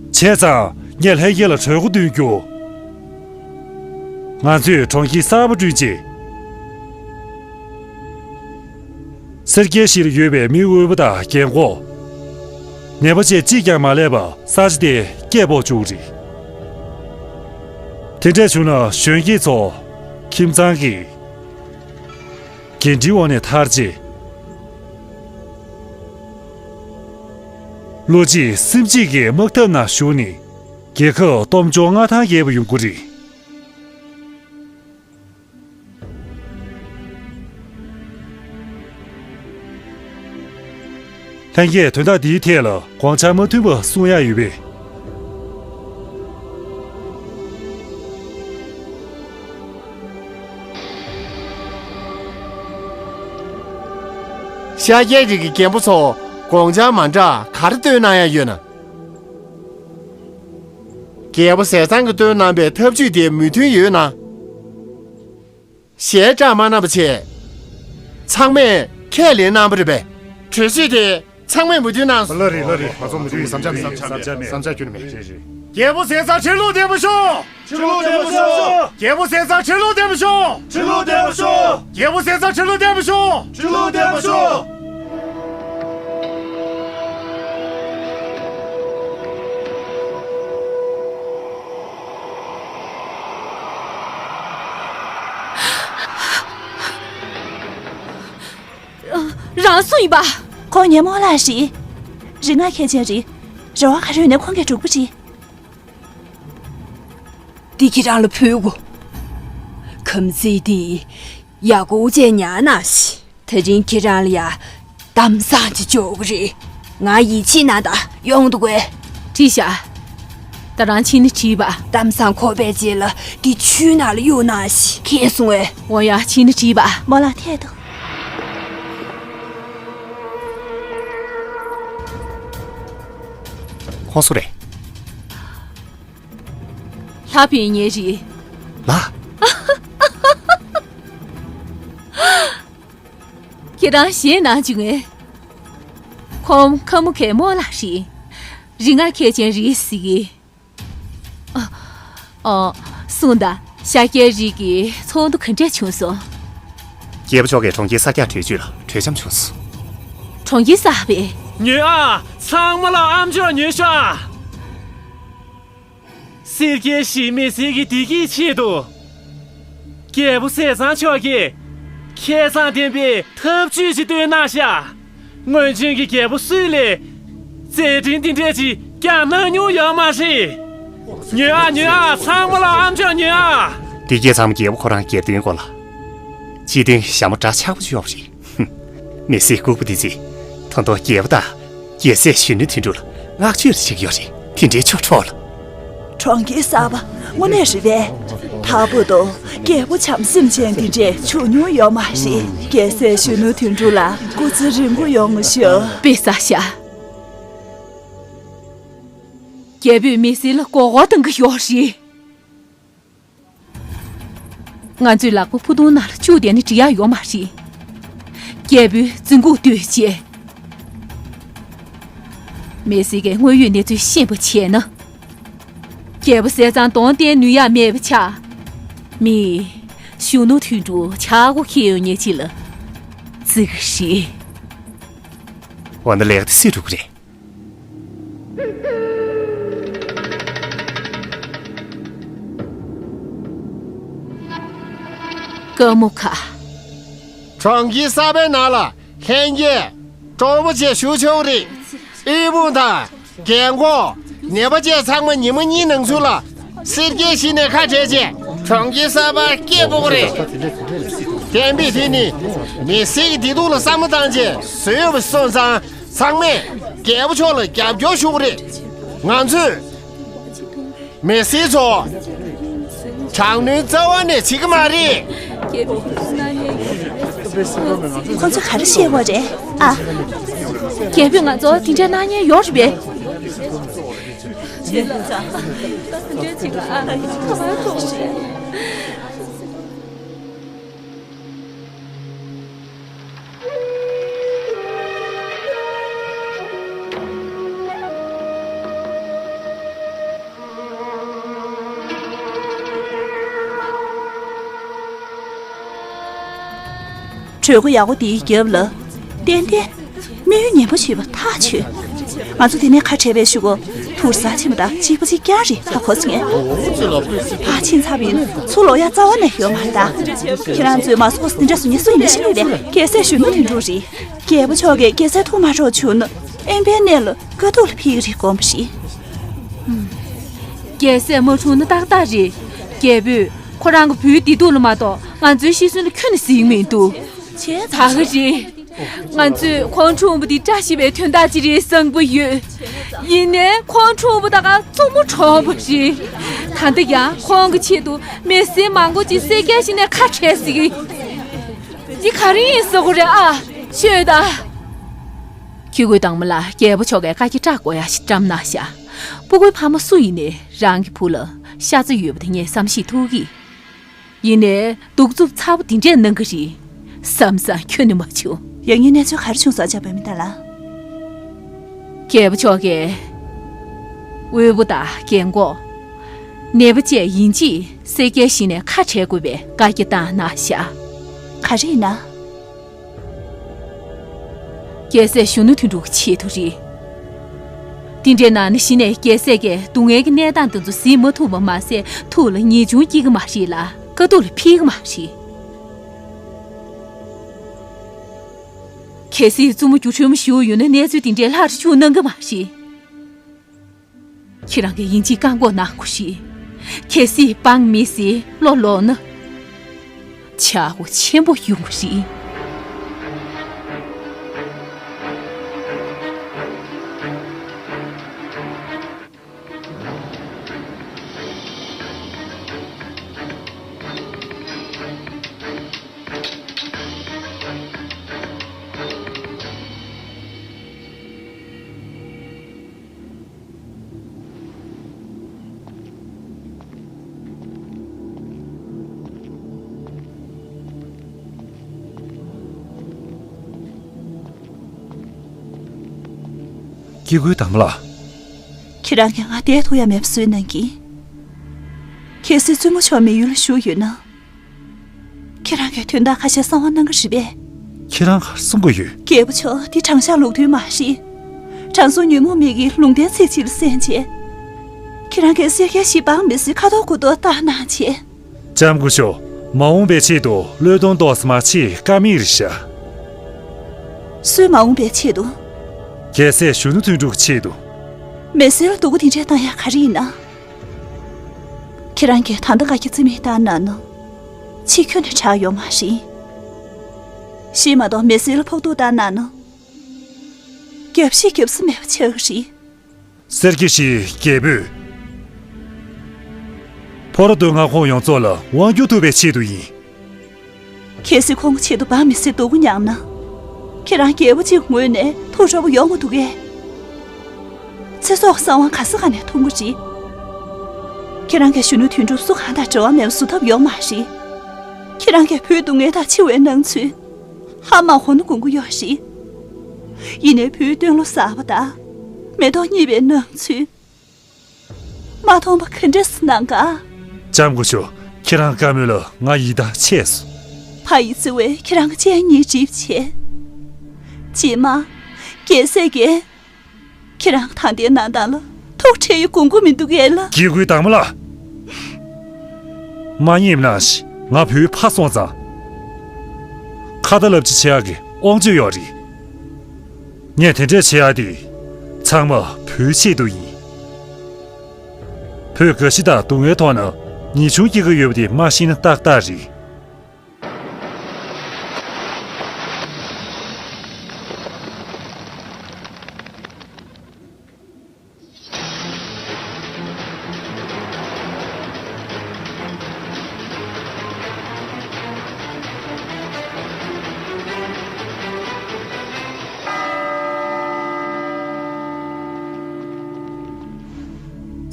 བྱས་ཙང་ངས་ལྷན་རྒྱས་ལ་གྲོས་འགོ་འདོན་རྒྱུ། ང་ཚོས་གྲོང་ཁྱེར་གསར་པ་བསྐྲུན་རྗེས། སེར་སྐྱའི་གཞིས་ལ་ཡོད་པའི་མི་དབུལ་པོ་དང་རྒན་འཁོགས། ནད་པ་བཅས་གཅིག་ཀྱང་མ་སླེབས་པར་ས་ཆ་དེ་སྐྱིད་པོ་བཅུག་རེད། དེ་འདྲས་བྱུང་ན་གཞོན་སྐྱེས་ཚོ་ཁྱིམ་ཚང་གི་འགན་འཁྲིའི་འོག་ནས་ཐར་རྗེས། བློ་གཅིག་སེམས་གཅིག་གིས་དམག་འཐབ་ནང་ཞུགས་ནས་རྒྱལ་ཁབ་སྟོབས་འབྱོར་མངའ་ཐང་རྒྱས་པ་ཡོང་གི་རེད། ལྷན་རྒྱས་དོན་དག་འདིའི་ཐད་ལ་དགོངས་འཆར་མ་མཐུན་པ་གསུང་ཡ་ཡོད་པས། ཤཱཀྱའི་རིགས་ཀྱི་རྒན་པོ་ཚོ་དགོངས་འཆར་མ་འདྲ་ག་རེ་བཏོན་གནང་ཡ་ཡོད་ན། རྒྱལ་པོ་ཟས་གཙང་གིས་བཏོན་གནང་པའི་ཐབས་ཇུས་དེ་མོས་མཐུན་ཡོད་ན། ཞལ་བཀྲ་མ་གནང་བ་བྱས། ཚང་མས་ཁས་ལེན་གནང་བ་རེད་པས། གྲོས་ཆོད་དེ་ཚང་མས་མོས་མཐུན་གནང་སོང་། ལགས་རེད། ལགས་རེད། ང་ཚོ་མོས་མཐུན་ཡིན། བསམ་འཆར་མེད། བསམ་འཆར་མེད། བསམ་འཆར་ཁྱོན་ནས་མེད། རེད་རེད། རྒྱལ་པོ་ཟས་གཙང་ཁྲི་ལོ་བརྟན་པར་ཤོག་ཁྲི་ལོ་བརྟན་པར་ཤོག་རྒྱལ་པོ་ཟས་གཙང་ཁྲི་ལོ་བརྟན་པར་ཤོག་ཁྲི་ལོ་བརྟན་པར་ཤོག་རྒྱལ་པོ་ཟས་གཙང་ཁྲི་ལོ་བརྟན་པར་ཤོག་ཁྲི་ལོ་བརྟན་པར་ཤོག་རང་སུ་ཡིན་པ། ཁོང་ངའི་རྨོ་ལགས་རེད། རིག་སྔགས་མཁས་ཅན་རེད། རེ་བ་ག་རེ་ཡོད་ན་ཁོང་གིས་སྒྲུབ་ཀྱི་རེད། འདི་ཁྱེད་རང་ལ་ཕུལ་གོ། ཁམས་ཚིག་འདི་ཡག་པོ་བྱས་ཉར་གནང་ཞིག་དེ་རིང་ཁྱེད་རང་ལ་ཡ་གཏམ་བཟང་ཅིག་འབྱོར་གི་རེད། ང་ཡིད་ཆེས་གནང་དང་ཡོང་འདུག་གས། བྲིས་ཤག་ད་རང་ཕྱིན་ནས་བྲིས་པ། གཏམ་བཟང་ཁོ་པའི་རྗེས་ལ་འདི་ཆུའི་ནང་ལ་གཡུག་གནང་ཞིག་མཁྱེན་སོང་ངས། འོ་ཡ་ཕྱིན་ནས་བྲིས་པ། རྨོ་ལགས་ཐད་དོ། ཁོང་སུ་རེད། ལྷ་ཕིན་ཉེ་རི། ལ། ཁྱེད་རང་ཞེད་སྣང་བྱུང་ངས། ཁོང་ཁ་མུ་ཁའི་རྨོ་ལགས་རེད། རིག་སྔགས་མཁས་ཅན་རེད་ཟེར་གི། ཨ། ཨ། གསུངས་དང་། ཤཱཀྱའི་རིགས་ཀྱི་ཚོགས་འདུ་ག་འདྲས་བྱུང་སོང་། རྒྱལ་པོ་མཆོག་གིས་གྲོང་ཁྱེར་གསར་རྒྱག་གྲོས་ཆོད་ལ་གྲོས་འཆམ་བྱུང་སོང་། གྲོང་ཁྱེར་གསར་པས། ཉོན་ཨ། ཚང་མ་ལ་ཨ་མཆོག་ཉོན་ཤོག་ཨ། སེར་སྐྱའི་གཞིས་མི་སེར་གྱི་བདེ་སྐྱིད་ཆེད་དུ། རྒྱལ་པོ་ཟས་གཙང་མཆོག་གིས་ཁེ་བཟང་ལྡན་པའི་ཐབས་ཇུས་ཤིག་བཏོན་གནང་ཤག་སྔོན་བྱོན་གྱི་རྒྱལ་པོ་སུས་ལས་མཛད་འཕྲིན་འདི་འདྲས་ཅིག་བསྐྱངས་གནང་མྱོང་ཡོད་མ་རེད། ཉོན་ཨ། ཉོན་ཨ། ཚང་མ་ལ་ཨ་མཆོག་ཉོན་ཨ། འདི་སྐད་ཚང་མ་རྒྱལ་པོ་ཁོ་རང་སྒེར་དོན་སྐོར་ལ། སྤྱི་དོན་ཞྭ་མོ་འདྲ་ཆགས་པོ་ཅིག་ཡོད་པ་རེད། མི་སེར་ལྐུགས་པ་འདི་ཚོས་ད་དུང་རྒྱལ་པོ་དང་རྒྱལ་སྲས་གཞོན་ནུ་དོན་གྲུབ་ལ་བསྔགས་བརྗོད་ལ་བྱེད་ཀྱི་ཡོད་རེད། དེ་འདྲའི་ཆོ་འཕྲོག་ལ། གྲོང་ཁྱེར་གསར་པ་དངོས་གནས་རེད་པས། ད་བར་དུ་རྒྱལ་པོ་བྱམས་སེམས་ཅན་འདི་འདྲས་བྱུང་མྱོང་ཡོད་མ་རེད། རྒྱལ་སྲས་གཞོན་ནུ་དོན་གྲུབ་ལ་སྐུ་ཚེ་རིང་པོ་ཡོང་ངོ་ཤོག་དཔེ་གསར་ཤག་རྒྱལ་པོས་མི་སེར་ལ་མགོ་སྐོར་གཏོང་གི་ཡོད་རེད། ང་ཚོས་ལག་པ་ཕུ་ཐུང་ནང་ལ་བཅུག་བསྡད་ན་འགྲིག་ཡག་ཡོད་མ་རེད། རྒྱལ་པོའི་རྫུན་སྒུག་སྡོད་བྱས། མི་སེར་གྱི་དངོས་ཡོད་གནས་ཚུལ་ཤེས་པ་བྱས་ན། རྒྱལ་པོ་ཟས་གཙང་གདོང་བསྟན་ནུས་ཡག་མེད་པ་ཆགས། མི་གཞོན་ནུ་དོན་གྲུབ་ཆག་སྒོ་འཁེལ་ཡོང་ཉེན་ཅིག་ལ་བརྩི་གི་རེད། འོ་ན་ལས་ཀ་དེ་སུས་སྒྲུབ་ཀྱི་རེད། ཀ་མུ་ཁ། གྲོང་ཁྱེར་གསར་པའི་ནང་ལ་ལྷན་རྒྱས་གྲོགས་པོ་བཅས་ཞུ་ཆོག་རེད། དབུལ་ཕོངས་དང་རྒན་འཁོགས་ནད་པ་བཅས་ཚང་མ་ཉི་མ་གཉིས་ནང་ཚུན་ལ་སེར་སྐྱའི་གཞི་ནས་ཁ་བྲལ་རྗེས། གྲོང་ཁྱེར་གསར་པར་སྐད་སྤོ་གི་རེད། གཏན་འབེབས་དེ་ནི་མི་སེར་གྱི་བདེ་སྡུག་ལ་བསམ་བློ་བཏང་རྗེས་བཟོས་ཡོད་པ་སོང་ཙང་། ཚང་མས་རྒྱལ་པོ་མཆོག་ལ་རྒྱབ་སྐྱོར་ཞུ་གི་རེད། ང་ཚོས་མི་སེར་ཚོ་དྲག་གནོན་རྩ་བ་ནས་བྱེད་ཀྱི་མ་རེད། ཁོ་ཚོ་ག་རེ་བཤད་ཡོད་རེད་ཨ། རྒྱལ་པོས་ང་ཚོ་དེ་འདྲའི་གནང་མཁན་ཡོད་རེད་པས། གྲོས་འགོ་ཡག་པོ་འདིའི་རྒྱབ་ལ་ཏན་ཏན་དམིགས་ཡུལ་ངན་པ་ཞིག་ཡོད་པ་ཐག་ཆོད། ང་ཚོ་དེ་ནས་ཁ་བྲལ་བའི་གཞུག་གུ་དུར་ས་ཕྱིན་པ་དང་གཅིག་པ་གཅིག་རྐྱང་རེད་ད་གོ་སོང་ངས། ཕར་ཕྱིན་ཚར་བ་ཡིན་ཚུར་ལོག་ཡ་རྩ་བ་ནས་ཡོད་མ་རེད་ད། ཁྱེད་རང་ཚོས་མ་སོགས་འདི་འདྲ་སུ་ཉེ་སུ་ཡིན་ནས་ཤི་ལུས་པས་རྒྱལ་སྲས་གཞོན་ནུ་དོན་གྲུབ་རེད། རྒྱལ་པོ་མཆོག་གིས་རྒྱལ་སྲས་ཐུགས་མ་འཕྲོག་བྱུང་ན་དབེན་པའི་གནས་ལ་དཀའ་སྡུག་ལ་ཕེབས་ཀྱི་རེད་དགོངས་པ་རེད། རྒྱལ་སྲས་མ་འཁྲུངས་ན་ཏག་ཏག་རེད། རྒྱལ་པོས་ཁོ་རང་གི་བུའི་བདེ་སྡུག་ལ་མ་གཏོགས་ང་ཚོའི་ཤི་གསོན་ལ་ཁྱོན་ནས་གཟིགས་མི་འདུག་ད་ག་རེད། ང་ཚོས་ཁོང་འཁྲུངས་པ་འདི་བཀྲ་ཤིས་པའི་དོན་དག་ཅིག་རེད་བསམ་གྱི་ཡོད། ཡིན་ནའི་ཁོང་འཁྲུངས་པ་ད་ག་མཚོ་མོ་གྲོངས་པ་རེད། ད་ལྟ་ཡང་ཁོང་གི་ཆེད་དུ་མི་སེར་མང་པོ་ཅིག་སེར་སྐྱའི་གཞི་ནས་ཁ་བྲལ་ཟིག་འདི་ག་རེ་ཡིན་ཟེར་དགོས་རེད་ཨ། ཤོད་ད། ཁྱི་རྒོད་དྭངས་མ་ལ་རྒྱལ་པོ་མཆོག་གིས་བཀའ་རྒྱ་བསྒྲགས་དགོས་ཡ་ཞིག་བཀྲམ་གནང་ཤག་སྤུ་གུའི་ཕ་མ་སུ་ཡིན་ནའི་རང་གི་བུ་ལ་ཤ་ཚ་ཡོད་པ་དེ་ངས་བསམ་ཤེས་ཐུབ་ཀྱི། ཡིན་ནའི་གདུག་རྩུབ་ཚ་པོ་འདི་འདྲས་གནང་གི་རེད་བསམ་ས་ཁྱོན་ནས་མ་བྱུང་། ཡང་སྙིང་གནས་ཚུལ་ག་རེ་བྱུང་སོང་ཨ་ཅག་བུད་མེད་ད་ལ། རྒྱལ་པོ་མཆོག་གིས་དབུལ་པོ་དང་རྒན་འཁོགས་ནད་པ་བཅས་ཡིན་གཅིག་སེར་སྐྱའི་གཞི་ནས་ཁ་བྲལ་དགོས་པའི་བཀའ་རྒྱ་བཏང་གནང་ཤག་ག་རེ་ཡིན་ན། རྒྱལ་སྲས་གཞོན་ནུ་དོན་གྲུབ་ཀྱི་ཆེད་དུ་རེད། དེ་འདྲའི་ནང་ནས་གཞི་ནས་རྒྱལ་སྲས་ཀྱིས་སྡུག་བསྔལ་གྱི་གནས་སྟངས་དེ་ཚོ་གཟིགས་མ་ཐུབ་པ་མ་ཟད་ཐུགས་ལ་ངེས་འབྱུང་སྐྱེ་གི་མ་རེད་ལ་དཀའ་སྡུག་ལ་ཕྱིན་གི་མ་རེད། གལ་སྲིད་བཙུན་མོ་སྒྱུ་འཕྲུལ་མ་ཞུ་ཡོད་ན་གནས་ཚུལ་དེ་འདྲའི་ལྷག་རུ་ཞུ་གནང་གི་མ་རེད། ཁྱེད་རང་གིས་ཡིན་གཅིག་བཀག་འགོག་གནང་དགོས་ཤིག་གལ་སྲིད་འབངས་མི་སེར་བློ་ལོག་ན། ཆག་སྒོ་ཆེན་པོ་ཡོང་གི་རེད། སྐྱེ་དགུའི་དམ་ལ། ཁྱེད་རང་གིས་ང་བསྡད་ཐུབ་ཡ་མེད་པ་བཟོས་གནང་གིས། གལ་སྲིད་བཙུན་མོ་མཆོག་མི་ཡུལ་ལ་བཞུགས་ཡོད་ན། ཁྱེད་རང་གིས་དོན་དག་ཁ་ཤས་གསང་བ་གནང་གི་རེད་པས། ཁྱེད་རང་ག་རེ་གསུང་གི་ཡོད། རྒྱལ་པོ་མཆོག་འདི་དྲང་གཞག་ལུགས་མཐུན་མ་རེད། དྲང་སྲོང་ཉོན་མོངས་མི་གིས་ལུང་བསྟན་ཚིག་གཅིག་ལ་གསན་བྱས། ཁྱེད་རང་གིས་སེར་སྐྱའི་གཞི་འབངས་མི་སེར་ཁ་དོག་དགུ་དོག་བཏང་གནང་བྱས། ལྕམ་སྐུ་ཞབས། མ་འོངས་པའི་ཆེད་དུ་བློས་གཏོང་ཏོག་ཙམ་བྱེད་དཀའ་མོ་རེད་ཤག་སུའི་མ་འོངས་པའི་ཆེད་དུ། རྒྱལ་སྲས་གཞོན་ནུ་དོན་གྲུབ་ཀྱི་ཆེད་དུ། མི་སེར་ལ་སྡུག་པོ་དེ་འདྲས་བཏང་ཡ་ག་རེ་ཡིན་ན། ཁྱེད་རང་གིས་ད་ལྟ་བཀའ་རྒྱ་རྩིས་མེད་བཏང་གནང་ན། ཕྱི་ཁྱོན་ནས་དྲག་ཡོད་མ་རེད། གཞི་མ་གཏོགས་མི་སེར་ལ་ཕོག་ཐུག་བཏང་གནང་ན། རྒྱབ་བཤིག་རྒྱབ་ས་མེད་པ་ཆགས་ཀྱི་རེད། སེར་སྐྱའི་གཞིས་རྒྱལ་པོས་ཕོ་ར་སྡོད་མངའ་ཁོངས་ཡོངས་རྫོགས་ལ་དབང་བསྒྱུར་ཐུབ་པའི་ཆེད་དུ་ཡིན། གལ་སྲིད་ཁོང་གི་ཆེད་དུ་འབངས་མི་སེར་སྡུག་པོ་མྱངས་ན། ཁྱེད་རང་རྒྱལ་པོ་གཅིག་ངོས་ནས་ཐུགས་ཁྲོ་པོ་ཡོང་གི་འདུག་གས། ཚེ་སྲོག་གི་གསང་བ་ག་ས་ག་ནས་ཐོན་གྱི་རེད། ཁྱེད་རང་གིས་གཞོན་ནུ་དོན་གྲུབ་སུ་གང་དང་འབྲེལ་བ་མེད་པ་བཟོ་ཐབས་ཡོད་མ་རེད། ཁྱེད་རང་གིས་བུའི་སྡུག་བསྔལ་དང་འཆི་བའི་སྣང་ཚུལ། ཧ་མ་གོ་ན་དགོངས་ཀྱི་ཡོད་རེད། ཡིན་ནའི་བུའི་སྟོན་ལོ་གསར་པ་དང་། མེ་ཏོག་རྙེད་པའི་སྣང་ཚུལ། མ་མཐོང་པ་ག་འདྲས་སུ་སྣང་ག་ལྕམ་སྐུ་ཞབས། ཁྱེད་རང་བཀའ་མོལ་ལ་ང་ཡི་དྭགས་ཆད་སོང་། ཕ་ཡི་བརྩེ་བས་ཁྱེད་རང་གི་སྤྱན་གཉིས་འགྲིབ་བྱས། རྗེས་མ། རྒྱལ་སྲས་ཀྱིས། ཁྱེད་རང་ད་ལྟའི་གནས་སྟངས་ལ་ ཨོ་ཁྲེ་ཡི་གོང་གོ་མི་འདུག་གས་ལ། སྐྱེ་དགུའི་དྭངས་མ་ལ། མ་ཉེས་ན་ང་བུའི་ཕ་སོང་ཙང་། ཁ་ཏ་ལབ་ཅི་བྱེད་ཡག་གི་དབང་ཆ་ཡོད་རེད། ངས་དེ་འདྲས་བྱེད་ཡག་དེ་ཚང་མ་བུའི་ཆེད་དུ་ཡིན། བུས་དགའ་བཞི་དང་སྡུག་བསྔལ་ཐོག་ན་ཉེས་ཆུང་སྐྱེ་གི་ཡོད་པ་དེ་མ་ཤེས་ན་ཏག་ཏག་རེད།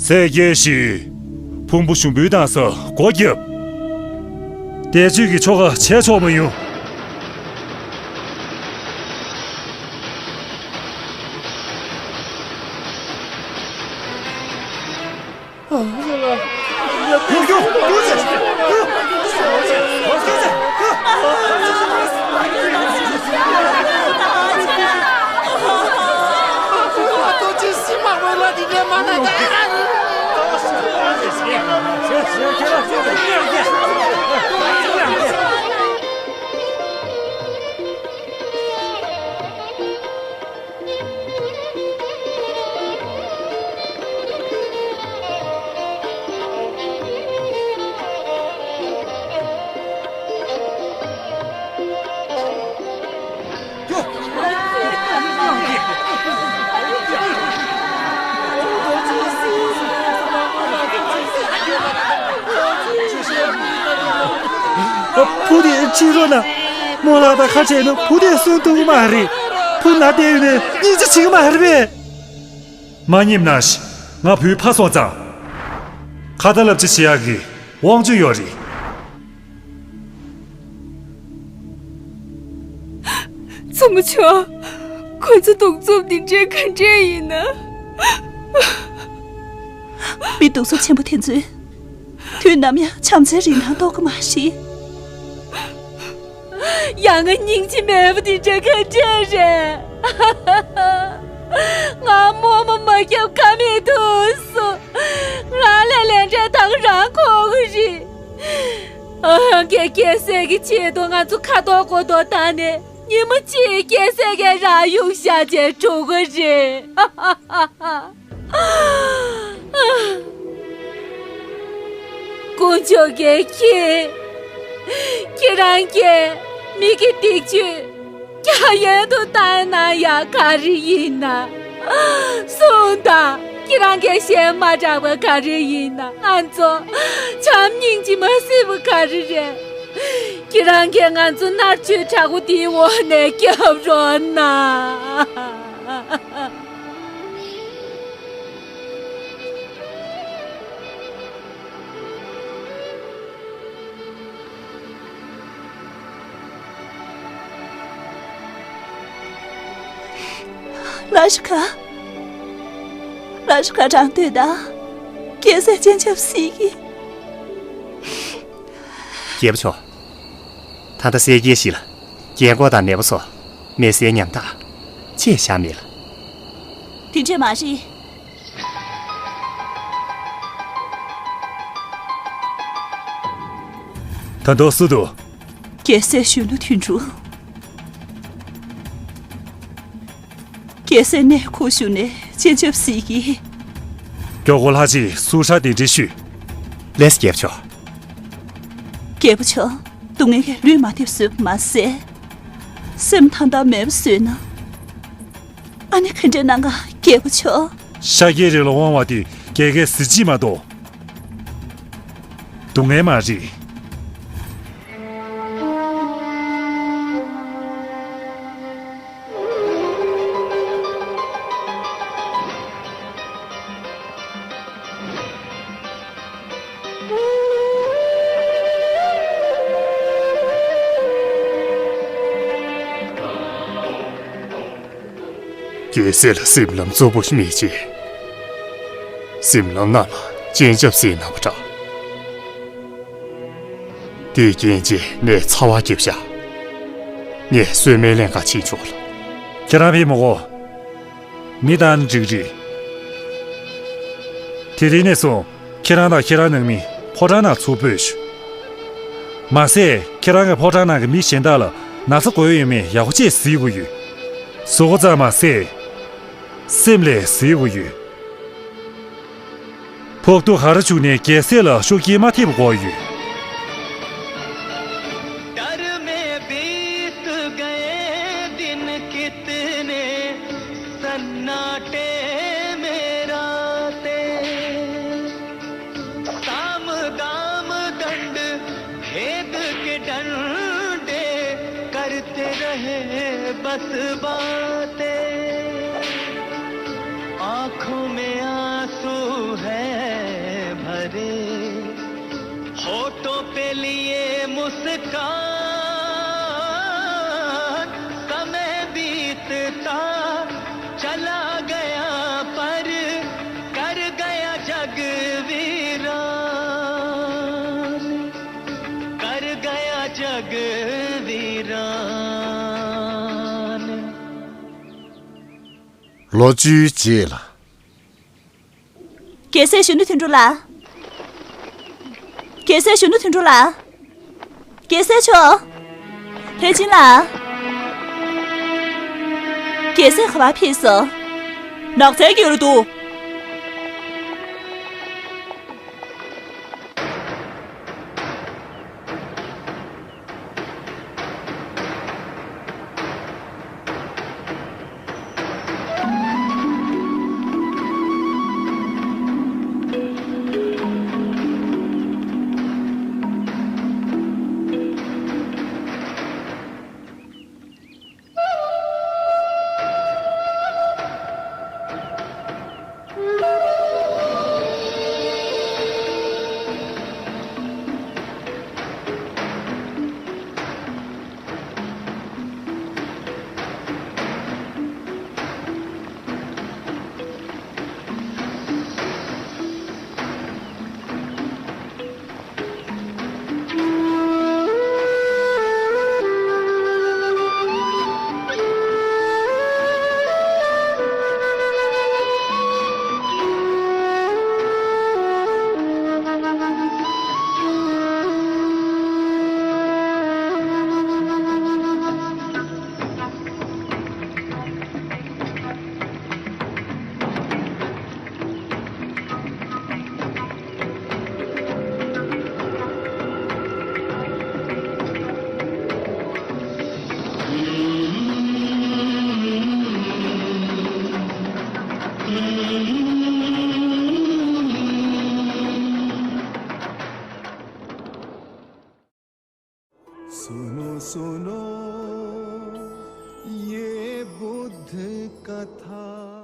ཟས་སྐྱེལ་ཞིག་ཕུང་པོ་ཞུམ་པོའི་གདན་ས་སྒོ་བརྒྱབ། བཟླས་བརྗོད་ཀྱི་ཆོ་ག་བྱས་ཆོག་མ་ཡོང་། བུ་དེ་ཕྱིན་རོགས་གནང་། རྨོ་ལགས་དང་ཁ་བྲལ་ན་བུ་དེ་གསོན་ཐུབ་ཀྱི་མ་རེད། བུ་ན་བསྡད་ཡོད་ནས་སྙིང་རྗེ་བྱེད་ཀྱི་མ་རེད་པས། མ་ཉེས་ན་ང་བུའི་ཕ་སོང་ཙང་། ཁ་ཏ་ལབ་ཅི་བྱེད་ཡག་གི་དབང་ཆ་ཡོད་རེད། མཚོ་མོ་མཆོག་ཁོ་ཚོ་གདུག་རྩུབ་འདི་འདྲའི་ག་འདྲས་ཡིན་ན། མི་གདུག་རྩུབ་ཆེན་པོ་དེ་ཚོས་དུས་ནམ་ཡང་བྱམས་བརྩེའི་རིན་ཐང་རྟོགས་ཀྱི་མ་རེད། ཡང་ང་སྙིང་རྗེ་མེད་པ་འདི་འདྲ་ག་འདྲས་རེད། ང་རྨོ་མོ་མ་སྐྱབས་ཀ་མེད་དུ་སོང་། ང་ལ་ལས་འབྲས་ད་ག་རང་ཁོག་གི་རེད། ཨ་ཧ། ཁྱེད་རྒྱལ་སྲས་ཀྱི་ཆེད་དུ་ང་ཚོ་ཁ་ཐོག་མགོ་ཐོག་བཏང་ནས་ཉི་མ་གཅིག་རྒྱལ་སྲས་ཀྱི་རང་ཡུག་བཞག་བྱས་འགྲོ་གི་རེད། དཀོན་མཆོག་གིས་ཁྱེད། ཁྱེད་རང་གི་མིག་གི་སྡིག་སྤྱོད་རྒྱ་ཡན་དུ་བཏང་ན་ཡང་ག་རེ་ཡིན་ན། གསུངས་དང་། ཁྱེད་རང་གིས་གཞས་མ་དྲག་པ་ག་རེ་ཡིན་ན། ང་ཚོ་བྱམས་སྙིང་རྗེ་མ་སྲིད་པ་ག་རེ་རེད། ཁྱེད་རང་གིས་ང་ཚོ་མནར་གཅོད་དྲག་པོ་འདིའི་འོག་ནས་སྐྱོབ་རོགས་གནང་། ལ་ཤི་ཀ། ལ་ཤི་ཀ་རང་སྡོད་དང་། རྒྱལ་སྲས་སྤྱན་ཆབ་གཟིགས་ཀྱིས། རྒྱལ་པོ་མཆོག་ད་ལྟ་སྲས་སྐྱེས་ཤིག་ལ་རྒན་འཁོགས་དང་ནད་པ་སོགས་མེ་སྲེག་ཉམ་ཐག་ཅེས་བཞག་མེད་ལ། དེ་འདྲས་མ་རེད། ད་དུང་སུ་འདུག་རྒྱལ་སྲས་གཞོན་ནུ་དོན་གྲུབ། རྒྱལ་སྲས་གནས་ཁུག་བཞུགས་ནས་སྤྱན་ཆབ་གཟིགས་ཀྱིས། མགྱོགས་པོ་ལྷ་རྗེས་སུ་ཧྲ་གདན་འདྲེན་ཞུས། ལགས་སོ་རྒྱལ་པོ་མཆོག་རྒྱལ་པོ་མཆོག་སྡུག་བསྔལ་གྱིས་ལུས་མ་བདེ་བཟོས་པ་མ་ཟད། སེམས་ཐང་ཐང་མེད་པ་བཟོས་ན། ཨ་ནི་ག་འདྲས་གནང་ག་རྒྱལ་པོ་མཆོག་ཤཱཀྱའི་རིགས་ལ་དབང་བ་དེ་རྒྱལ་ཁའི་གཟི་བརྗིད་མ་གཏོགས། སྡུག་བསྔལ་མ་རེད། རྒྱལ་སྲས་ལ་གཟིམ་ལམ་རྩུབ་པོ་ཞིག་མེད་ཅེས། གཟིམ་ལམ་ནང་ལ་སྤྱན་ཆབ་གཟིགས་གནང་བ་འདྲ། དེའི་རྐྱེན་བྱས་ནད་ཚ་བ་རྒྱབ་ཤག་ངས་གསོལ་སྨན་ལེན་ག་ཕྱིན་ཆོག་ལ། ཁྱེད་རང་ཕེབས་མི་དགོས། མི་བཏང་ན་འགྲིག་རེད། དེ་རིང་ནས་བཟུང་ཁྱེད་རང་དང་ཁྱེད་རང་ནང་མི་ཕོ་བྲང་ནང་ཚུར་སྤོས་ཤོག་མ་ཟད་ཁྱེད་རང་གི་ཕོ་བྲང་ནང་གི་མི་གཞན་དག་ལ་ན་ཚ་འགོས་ཡོད་མེད་ཡག་པོ་བྱས་གཟིགས་དགོས་ཡོད། གཟུགས་པོ་ཙམ་མ་ཟད་སེམས་ལ་གཟིགས་དགོས་ཡོད། ཕོག་ཐུག་ག་རེ་བྱུང་ནས་རྒྱལ་སྲས་ལ་ཤུགས་རྐྱེན་མ་ཐེབས་དགོས་ཡོད། डर में बीत गए दिन कितने, सन्नाटे में रातें। साम दाम दंड भेद के डंडे, करते रहे बस बातें। आंखों में आंसू है भरे, होठों पे लिए मुस्कान। समय बीतता चला गया, पर कर गया जग वीरान, कर गया जग वीरान। ལོ་བཅུའི་རྗེས་ལ། རྒྱལ་སྲས་གཞོན་ནུ་དོན་གྲུབ་ལགས། རྒྱལ་སྲས་གཞོན་ནུ་དོན་གྲུབ་ལགས། རྒྱལ་སྲས་མཆོག་ལྷས་སྦྱིན་ལགས། རྒྱལ་སྲས་ག་པར་ཕེབས་སོང་། ནགས་ཚལ་གྱི་ལ་འདུག सुनो सुनो ये बुद्ध कथा।